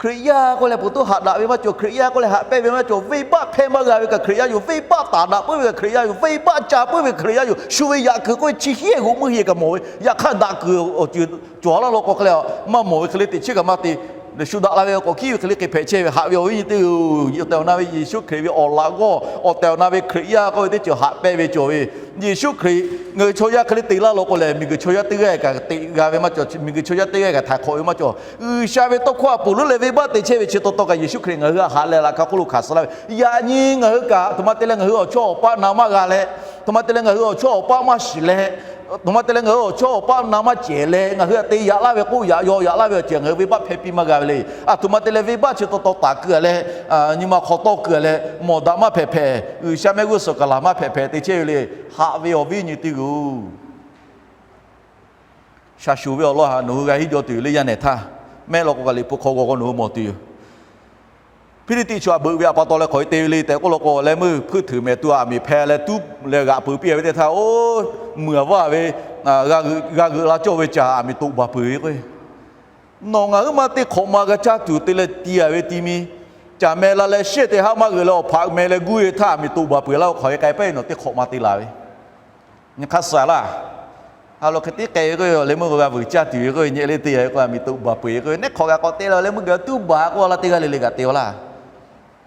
Hkriꞈ yaˇ k'oˆ leh peuˬ toˉ haꞈ daꞈ ve maˇ cawˬ, Hkriꞈ yaˇ k'oˆ leh haꞈ pehnˇ ve maˇ cawˬ, venˇbaˆ hpehˇ maˇ g'a ve kaꞈ Hkriꞈ yaˇ yoˬ, venˇbaˆ taˍ daꞈ puiˉ ve kaꞈ Hkriꞈ yaˇ yoˬ, venˇbaˆ ca puiˉ ve Hkriꞈ yaˇ yoˬ, shu ve yaꞈ kuiˬ k'oˆ ve chi hiˉ g'oꞈ meuˇ hiˉ kaꞈ mawˬ ve, yaꞈ hk'aˇ daꞈ kuiˬ awˬ ceuˬ cawˬ laˇ law k'o hk'e leh, maˇ mawˬ ve hk'e le teꞈ chiˉ kaꞈ maˇ te. Shu daꞈ la ve awˬ k'awꞈ hkiˉ ve hk'e le hk'e hpehꞈ chehˇ ve, haꞈ ve awˬ viˉ nyi teˇ g'aˇ-oˬ, awˬ tehˬ awˬ na ve Yeˍsuˆ Hkriꞈ ve awˬ laꞈ g'awˇ, awˬ tehˬ awˬ na ve Hkriꞈ yaˇ k'oˆ ve teˇ ceuˬ haꞈ pehnˇ ve cawˬ ve, Yeˍsuˆ Hkriꞈ ngaˬ hui chaw yaˇ hk'e le te laˇ law k'o lehˬ, miˬguiˬ chaw yaˇ teˇ g'aˇ kaꞈ teꞈ g'a ve maˇ cawˬ, miˬguiˬ chaw yaˇ teˇ g'aˇ kaꞈ htaiˍ hk'awꞈ ve maˇ cawˬ. G'uiˬsha ve tawˇ hkawˇ a poˍ leuˉ leh venˇbaˆ te chehˇ ve chi taw taw kaꞈ Yeˍsuˆ Hkriꞈ ngaˬ hui htaꞈ haꞈ leh laꞈ ka hk'oˆ lo hkanˍ suh laˇ ve. Yaꞈ nyi ngaˬ hui kaꞈ aˬ htoꞈ ma te leh ngaˬ hui awˬ chawˇ awˬ paˆ na maˇ g'a leh, aˬ htoꞈ ma te leh ngaˬ hui awˬ chawˇ awˬ paˆ maˇ shiˍ leh, aˬ htoꞈ ma te leh ngaˬ hui awˬ chawˇ awˬ paˆ na maˇ cehˬ leh, ngaˬ hui htaꞈ te yaꞈ laˇ ve k'oˆ yaꞈ yaw yaꞈ laˇ ve awˬ ceuˬ ngaˬ hui venˇbaˆ hpehˇ piˇ maˇ g'a ve le. Aˬ htoꞈ ma te leh venˇbaˆ chi taw taw taˍ keu-a leh, nyi ma hk'aw tawˇ keu-a leh, mawˬ daꞈ maˇ hpehꞈ hpehꞈ, G'uiˬsha mehˆ g'uˇ suhˍ kaˍ laˬ maˇ hpehꞈ hpehꞈ te chehˇ ve le. Haꞈ ve awˬ viˉ nyi teˇ g'aˇ-oˬ, shaˍ shuˍ ve awˬ lawn htaꞈ nawˬ hui g'a henˇ jaw tuˬ le. Yaˇ nehˬ htaˇ mehˆ law k'o kaꞈ liꞈ hpu hk'aw g'aw k'o nawˬ hui mawˬ tuˬ yoˬ. Hpiˇliˇtiˆ chaw htaꞈ beuꞈ ve htaꞈ pa taw leh hk'aˬ hk'e te ve le tehꞈ k'oˆ law k'o, leh meuˇ hpeuˆ hteuꞈ mehˍ tu aˬ miˍ hpeh leh tuˉ leh g'aꞈ peuˬ piˇ ve teˇ htaˇ, oˇ, muiˬ aˬ vaˇ ve g'a g'euꞈ la cawˇ ve caˬ aˬ miˍ toꞈ baˬ peuˬ ve k'o, nawˬ ngaˬ huiˉ maˇ teˇ hk'awꞈ ma g'a caˇ tuˬ te leh ti-a ve ti mi, caˬ meh la leh shehˇ te haˆ maˇ g'euꞈ leh awˬ hpaꞈ meh leh guˇ ve htaˇ aˬ miˍ toꞈ baˬ peuˬ laˇ-o. Hk'aˬ hk'e k'ai pehˇ nawˬ teˇ hk'awꞈ ma te laˬ ve, nyi hk'aˇ suh laˇ. Ha lo hk'e tiˉ k'ai ve k'o, leh meuˇ g'a vuiˬ caˇ tuˬ ve k'o, nyi le te-a ve k'o aˬ miˍ toꞈ baˬ peuˬ ve k'o, neˉ hk'awꞈ g'a k'awꞈ te la leh meuˇ gaˬ tuˉ baˬ k'oˆ laˇ, teˇ g'aˇ le le kaꞈ te-a laˇ.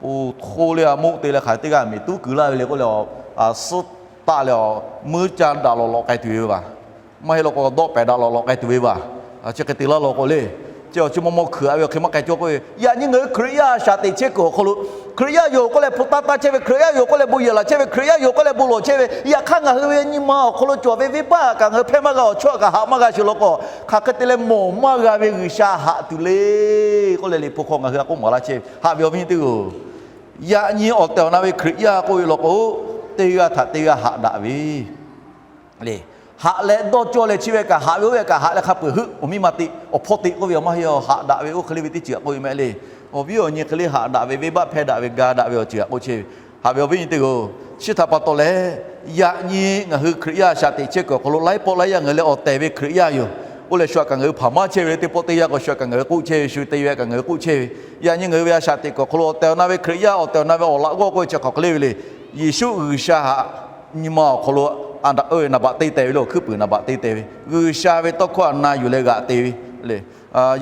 Oˇ hto le a moˆ te leh hk'aˬ teˇ g'aˇ aˬ miˍ tuˉ kuiˬ laˇ ve le k'oˆ leh, suhˉ taˆ leh meuˇ caˇ daꞈ lawꞈ lawꞈ k'ai tuˬ ve vaˬ. Maˇ heˆ law k'o dawˆ pehˍ daꞈ lawꞈ lawꞈ k'ai tuˬ ve vaˬ. Chi hk'e te laˇ law k'o le, chi awˬ chi maw maw hkui-a ve awˬ hk'e maˇ k'ai cawˇ k'oˆ ve, yaꞈ nyi ngaˬ hui Hkriꞈ yaˇ shaꞈ teꞈ chehˇ kuiˬ awˬ hk'aw lo, Hkriꞈ yaˇ yoˬ k'oˆ leh hpu taˇ taˇ chehˇ ve, Hkriꞈ yaˇ yoˬ k'oˆ leh bon yehˬ laˬ chehˇ ve, Hkriꞈ yaˇ yoˬ k'oˆ leh bon lawˬ chehˇ ve, yaꞈ hk'aˇ ngaˬ hui ve nyi ma awˬ hk'aw lo cawˬ ve venˇbaˆ kaꞈ ngaˬ hui hpehˇ maˇ g'a, awˬ chawˇ kaꞈ haꞈ maˇ g'a sheˍ law k'o, hk'aˬ hk'e te leh mawˬ maˇ g'a ve G'uiˬsha haꞈ tuˬ le k'oˆ leh liꞈ hpu hk'aw ngaˬ hui a k'oˆ maˍ laˇ chehˇ ve. Haꞈ ve awˬ viˉ nyi teˇ g'aˇ-oˬ, yaꞈ nyi awˬ tehˬ awˬ na ve Hkriꞈ yaˇ k'oˆ ve law k'o, teˇ g'aˇ htaꞈ teˇ g'aˇ haꞈ daꞈ ve le. Haꞈ leh dawˇ cawˇ leh chi ve kaꞈ haꞈ ve oˇ ve kaꞈ haꞈ leh hk'a peu-eˬ heuˆ awˬ miˇ ma teꞈ awˬ hpawˇ teꞈ k'oˆ ve awˬ maˇ heˆ, haꞈ daꞈ ve oˇ hk'e le ve teˇ ceuˬ k'oˆ ve mehˆ le. Awˬ viˉ awˬ nyi hk'e le haꞈ daꞈ ve, venˇbaˆ hpehˇ daꞈ ve, ga daꞈ ve awˬ ceuˬ htaꞈ k'oˆ chehˇ ve. Haꞈ ve awˬ viˉ nyi teˇ g'aˇ-oˬ, chi htaꞈ pa taw leh, yaꞈ nyi ngaˬ hui Hkriꞈ yaˇ shaꞈ teꞈ chehˇ kuiˬ awˬ hk'aw lo laiˉ pawˆ laiˉ yaˇ ngaˬ hui leh awˬ tehˬ ve Hkriꞈ yaˇ yoˬ. Oˇ leh shu htaꞈ kaꞈ ngaˬ hui hpaˍ maˇ chehˇ ve le. Teˇ pawˆ teˇ yanˇ k'o shu htaꞈ kaꞈ ngaˬ hui k'oˆ chehˇ ve, shu te ve kaꞈ ngaˬ hui k'oˆ chehˇ ve. Yaꞈ nyi ngaˬ hui ve a shaꞈ teꞈ kuiˬ awˬ hk'aw lo awˬ tehˬ awˬ na ve Hkriꞈ yaˇ, awˬ tehˬ awˬ na ve awˬ laꞈ g'awˇ k'oˆ ve chi hk'aˬ hk'e le ve le. Yeˍsuˆ G'uiˬsha htaꞈ nyi ma awˬ hk'aw lo a daꞈ oˇ ve naˍ baꞈ te teh ve le, awˬ hkuiˉ puiˍ naˍ baꞈ te teh ve, G'uiˬsha ve tawˇ hkawˇ htaꞈ na yuˬ leh g'aꞈ te ve le.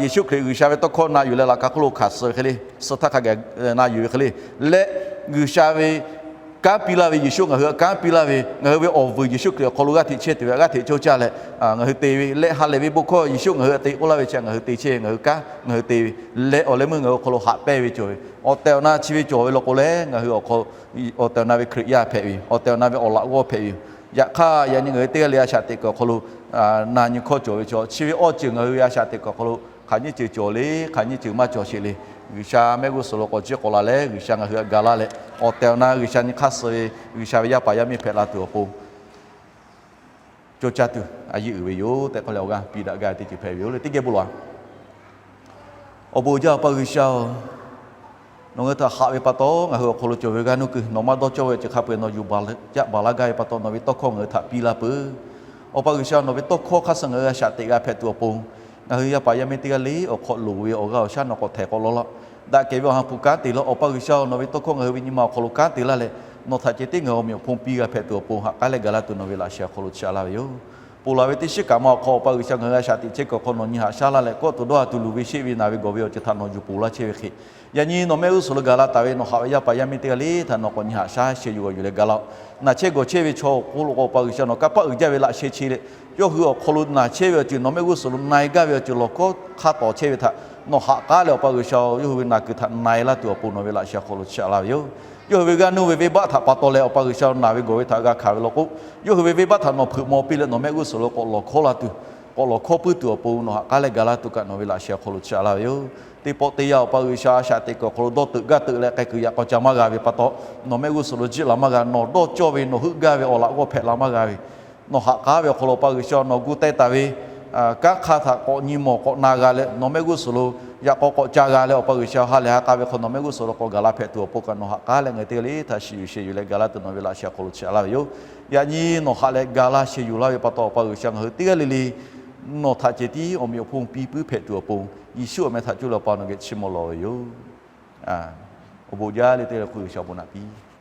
Yeˍsuˆ Hkriꞈ G'uiˬsha ve tawˇ hkawˇ na yuˬ leh laꞈ ka hk'oˆ lo hkanˍ suh hk'e le, suh htaˇ hk'a gaˬ na yuˬ ve hk'e le, leh G'uiˬsha ve kanˉ piˇ laˇ ve, Yeˍsuˆ ngaˬ hui htaꞈ kanˉ piˇ laˇ ve, ngaˬ hui ve awˬ vuiˬ Yeˍsuˆ Hkriꞈ awˬ hk'aw lo g'aˇ hteꞈ chehˇ tuˬ ve, g'aˇ hteꞈ cawˇ caˇ leh, ngaˬ hui te ve leh ha lehˬ ve bon hkawˇ Yeˍsuˆ ngaˬ hui htaꞈ te k'oˆ laˇ ve chi ngaˬ hui te chehˇ ve, ngaˬ hui kanˉ ngaˬ hui te ve, leh awˬ leh meuˇ ngaˬ hui awˬ hk'aw lo haꞈ pehnˇ ve cawˬ ve, awˬ tehˬ awˬ na chi ve cawˬ ve law k'o leh ngaˬ hui awˬ hk'aw, awˬ tehˬ awˬ na ve Hkriꞈ yaˇ hpehꞈ ve yoˬ. Awˬ tehˬ awˬ na ve awˬ laꞈ g'awˇ hpehꞈ ve yoˬ. Yaꞈ hk'aˇ yaꞈ nyi ngaˬ hui teˇ g'aˇ le a shaꞈ teꞈ kuiˬ awˬ hk'aw lo na nyi hkawˇ cawˬ ve chaw, chi ve awˇ ceuˬ ngaˬ hui ve a shaꞈ teꞈ kuiˬ awˬ hk'aw lo hk'aˬ nyiˇ ceuˬ cawˬ le, hk'aˬ nyiˇ ceuˬ maˇ cawˬ sheˍ le. G'uiˬsha mehˆ g'uˇ suhˍ lo k'awꞈ ciˇ k'awꞈ la leh G'uiˬsha ngaˬ hui htaꞈ ga laˇ leh, awˬ tehˬ awˬ na G'uiˬsha nyi hk'aˇ suh ve G'uiˬsha ve yaˇ paˍ yaˇ miˇ hpehꞈ la tuˬ awˬ pon cawˇ caˇ tuˬ a yeˇ uiˍ ve yoˬ tehꞈ k'oˆ leh awˬ g'aˇ piˇ daꞈ gaˇ ve teˇ ceuˬ hpehꞈ ve yoˬ le. Teˇ geh bon lawˬ-a. Awˬ bon uiˍ jaˇ Awˬ pa G'uiˬsha-oˬ, nawˬ ngaˬ hui htaꞈ haꞈ ve pa taw ngaˬ hui awˬ hk'aw lo cawˬ ve g'aˇ nuˇ kuiˬ nawˬ maˇ dawˇ cawˇ ve awˬ ceuˬ hk'a peu-eˬ nawˬ yuˬ baˬ yaˇ baˬ laˇ gaˇ ve pa taw nawˬ ve tawˇ hkawˇ ngaˬ hui htaꞈ piˇ laˇ peuˬ. Awˬ pa G'uiˬsha nawˬ ve tawˇ hkawˇ hk'aˇ suh ngaˬ hui a shaꞈ teꞈ g'a hpehꞈ tuˬ awˬ pon, ngaˬ hui yaˇ paˍ yaˇ miˇ teˇ g'aˇ le awˬ hk'aw loˍ ve awˬ g'aˇ awˬ shaˉ nawˬ k'awꞈ htehˍ k'awꞈ law laˇ. Daꞈ kehˬ ve awˬ ha hpu kanˉ te laˇ. Awˬ pa G'uiˬsha nawˬ ve tawˇ hkawˇ ngaˬ hui ve nyi ma awˬ hk'aw lo kanˉ te laˇ leh, nawˬ htaꞈ ceh tiˉ ngaˬ hui awˬ meꞈ awˬ hponˇ piˇ g'a hpehꞈ tuˬ awˬ pon haꞈ k'aˉ leh ga laˇ tuˬ nawˬ ve laꞈ sheh awˬ hk'aw lo chi a laˇ ve yoˬ. Ponˬ laˬ ve teˇ shiˉ kaꞈ ma awˬ hk'aw Awˬ pa G'uiˬsha ngaˬ hui a shaꞈ teꞈ chehˇ kuiˬ awˬ hk'aw nawˬ nyi haꞈ shaˉ laˇ leh kawˆ tuˬ dawˇ ha tuˬ luˬ ve sheˆ ve naˬ ve gawˬ ve awˬ ceuˬ htaꞈ nawˬ yuˬ ponˬ laˇ chehˇ ve hk'e, yaꞈ nyi nawˬ mehˆ g'uˇ suhˍ lo gaˬ la taˍ ve nawˬ haꞈ ve yaˇ paˍ yaˇ miˇ teˇ g'aˇ le htaꞈ nawˬ k'awꞈ nyi haꞈ shaˉ sheh yuˬ g'awˬ yuˬ leh ga laˇ-oˆ. Naˬ chehˇ gawˬ chehˇ ve chaw awˬ hk'oˆ lo k'o Awˬ pa G'uiˬsha nawˬ kanˇ paˆ uiˍ jaˇ ve laꞈ sheh che leh, yawˇ hui awˬ hk'aw lo naˬ chehˇ ve awˬ ceuˬ nawˬ mehˆ g'uˇ suhˍ lo na-e gaˇ ve awˬ ceuˬ lawˬ hkawˇ hk'a tawˍ chehˇ ve htaꞈ nawˬ haꞈ k'aˉ leh Awˬ pa G'uiˬsha yawˇ hui ve naˬ kuiˬ htaꞈ na-e laˇ tuˬ awˬ pon nawˬ ve laꞈ sheh awˬ hk'aw lo chi a laˇ ve yoˬ. Yawˇ hui ve g'aˇ nuˇ ve venˇbaˆ htaꞈ pa taw leh Awˬ pa G'uiˬsha naˬ ve gawˬ ve htaꞈ g'a hkanˍ ve law k'o, yawˇ hui ve venˇbaˆ htaꞈ nawˬ hpeuꞈ maw piˇ leh nawˬ mehˆ g'uˇ suhˍ lo k'awꞈ lawˬ hkawˇ la tuˬ, k'awꞈ lawˬ hkawˇ puiˉ tuˬ awˬ pon nawˬ haꞈ k'aˉ leh ga laˇ tuˬ kaꞈ nawˬ ve laꞈ sheh awˬ hk'aw lo chi a laˇ ve yoˬ. Teˇ pawˆ teˇ yanˇ Awˬ pa G'uiˬsha a shaꞈ teꞈ kuiˬ awˬ hk'aw lo dawˇ teuꞈ gaˇ teuꞈ leh k'ai kuiˬ yaꞈ k'aw ca maˇ g'a ve pa taw, nawˬ mehˆ g'uˇ suhˍ lo jiˆ la maˇ g'a, nawˬ dawˇ cawˇ ve nawˬ heuˆ gaˇ ve awˬ laꞈ g'awˇ hpehꞈ la maˇ g'a ve, nawˬ haꞈ k'aˉ ve awˬ hk'aw lo Awˬ pa G'uiˬsha nawˬ gu teh taˍ ve kanˉ hk'aˇ htaꞈ k'awꞈ nyi mawˬ k'awꞈ na g'a leh nawˬ mehˆ g'uˇ suhˍ lo yaꞈ k'aw k'awꞈ ca g'a leh Awˬ pa G'uiˬsha ha lehˬ ha k'a ve hk'aw nawˬ mehˆ g'uˇ suhˍ lo k'awꞈ gaˬ la hpehꞈ tuˬ awˬ pon kaꞈ nawˬ haꞈ k'aˉ leh ngaˬ hui teˇ g'aˇ le htaꞈ shiˍ yuˬ sheh yuˬ leh ga laˇ tuˬ nawˬ ve laꞈ sheh awˬ hk'aw lo chi a laˇ ve yoˬ. Yaꞈ nyi nawˬ haꞈ leh ga laˇ sheh yuˬ laˇ ve pa taw Awˬ pa G'uiˬsha ngaˬ hui teˇ g'aˇ le le nawˬ htaꞈ cehˬ tiˉ awˬ meꞈ awˬ hponˇ piˇ puiˉ hpehꞈ tuˬ awˬ pon, Yeˍsuˆ awˬ meh htaꞈ coˇ leh Awˬ pa nawˬ geh chiˇ mvuh lawˬ ve yoˬ. Awˬ bon jaˇ le te leh hk'oˆ G'uiˬsha awˬ bon naꞈ piˇ